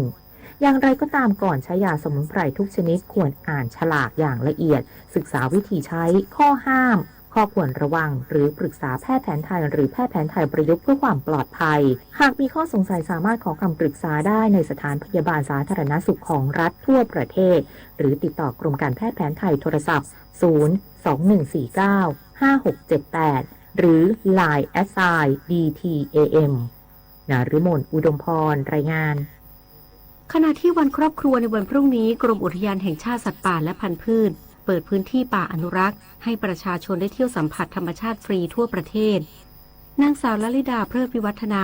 อย่างไรก็ตามก่อนใช้ยาสมุนไพรทุกชนิดควรอ่านฉลากอย่างละเอียด ศึกษาวิธีใช้ ข้อห้าม ข้อควรระวัง หรือปรึกษาแพทย์แผนไทยหรือแพทย์แผนไทยประยุกต์เพื่อความปลอดภัย หากมีข้อสงสัยสามารถขอคำปรึกษาได้ในสถานพยาบาลสาธารณสุขของรัฐทั่วประเทศ หรือติดต่อกรมการแพทย์แผนไทยโทรศัพท์ ศูนย์ สอง หนึ่ง สี่ เก้า ห้า หก เจ็ด แปด หรือ Line แอดไซน์ ดี ที เอ เอ็ม นฤมล อุดมพร รายงาน ขณะที่วันครอบครัวในวันพรุ่งนี้ กรมอุทยานแห่งชาติสัตว์ป่าและพันธุ์พืช เปิดพื้นที่ป่าอนุรักษ์ ให้ประชาชนได้เที่ยวสัมผัสธรรมชาติฟรีทั่วประเทศ นางสาวลลิดา เพลิดวิวัฒนา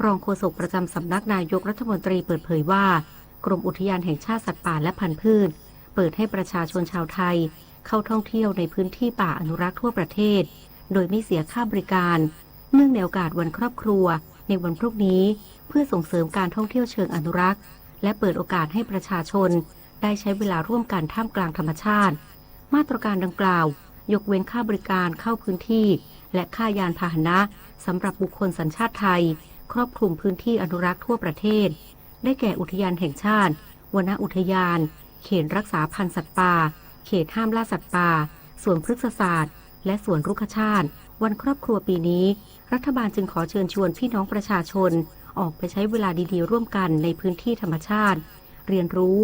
รองโฆษกประจำสำนักนายกรัฐมนตรีเปิดเผยว่า กรมอุทยานแห่งชาติสัตว์ป่าและพันธุ์พืช เปิดให้ประชาชนชาวไทย เข้าท่องเที่ยวในพื้นที่ป่าอนุรักษ์ทั่วประเทศ โดยไม่เสียค่าบริการ เนื่องในโอกาสวันครอบครัว ในวันพรุ่งนี้ เพื่อส่งเสริมการท่องเที่ยวเชิงอนุรักษ์ และเปิดโอกาสให้ประชาชน ได้ใช้เวลาร่วมกันท่ามกลางธรรมชาติ มาตรการดังกล่าว ยกเว้นค่าบริการเข้าพื้นที่ และค่ายานพาหนะ สำหรับบุคคลสัญชาติไทย ครอบคลุมพื้นที่อนุรักษ์ทั่วประเทศ ได้แก่อุทยานแห่งชาติ วนอุทยาน เขตรักษาพันธุ์สัตว์ป่า เขตห้ามล่าสัตว์ป่า สวนพฤกษศาสตร์ และสวนรุกขชาติ วันครอบครัวปีนี้ รัฐบาลจึงขอเชิญชวนพี่น้องประชาชน ออกไปใช้เวลาดีๆร่วมกันในพื้นที่ธรรมชาติ เรียนรู้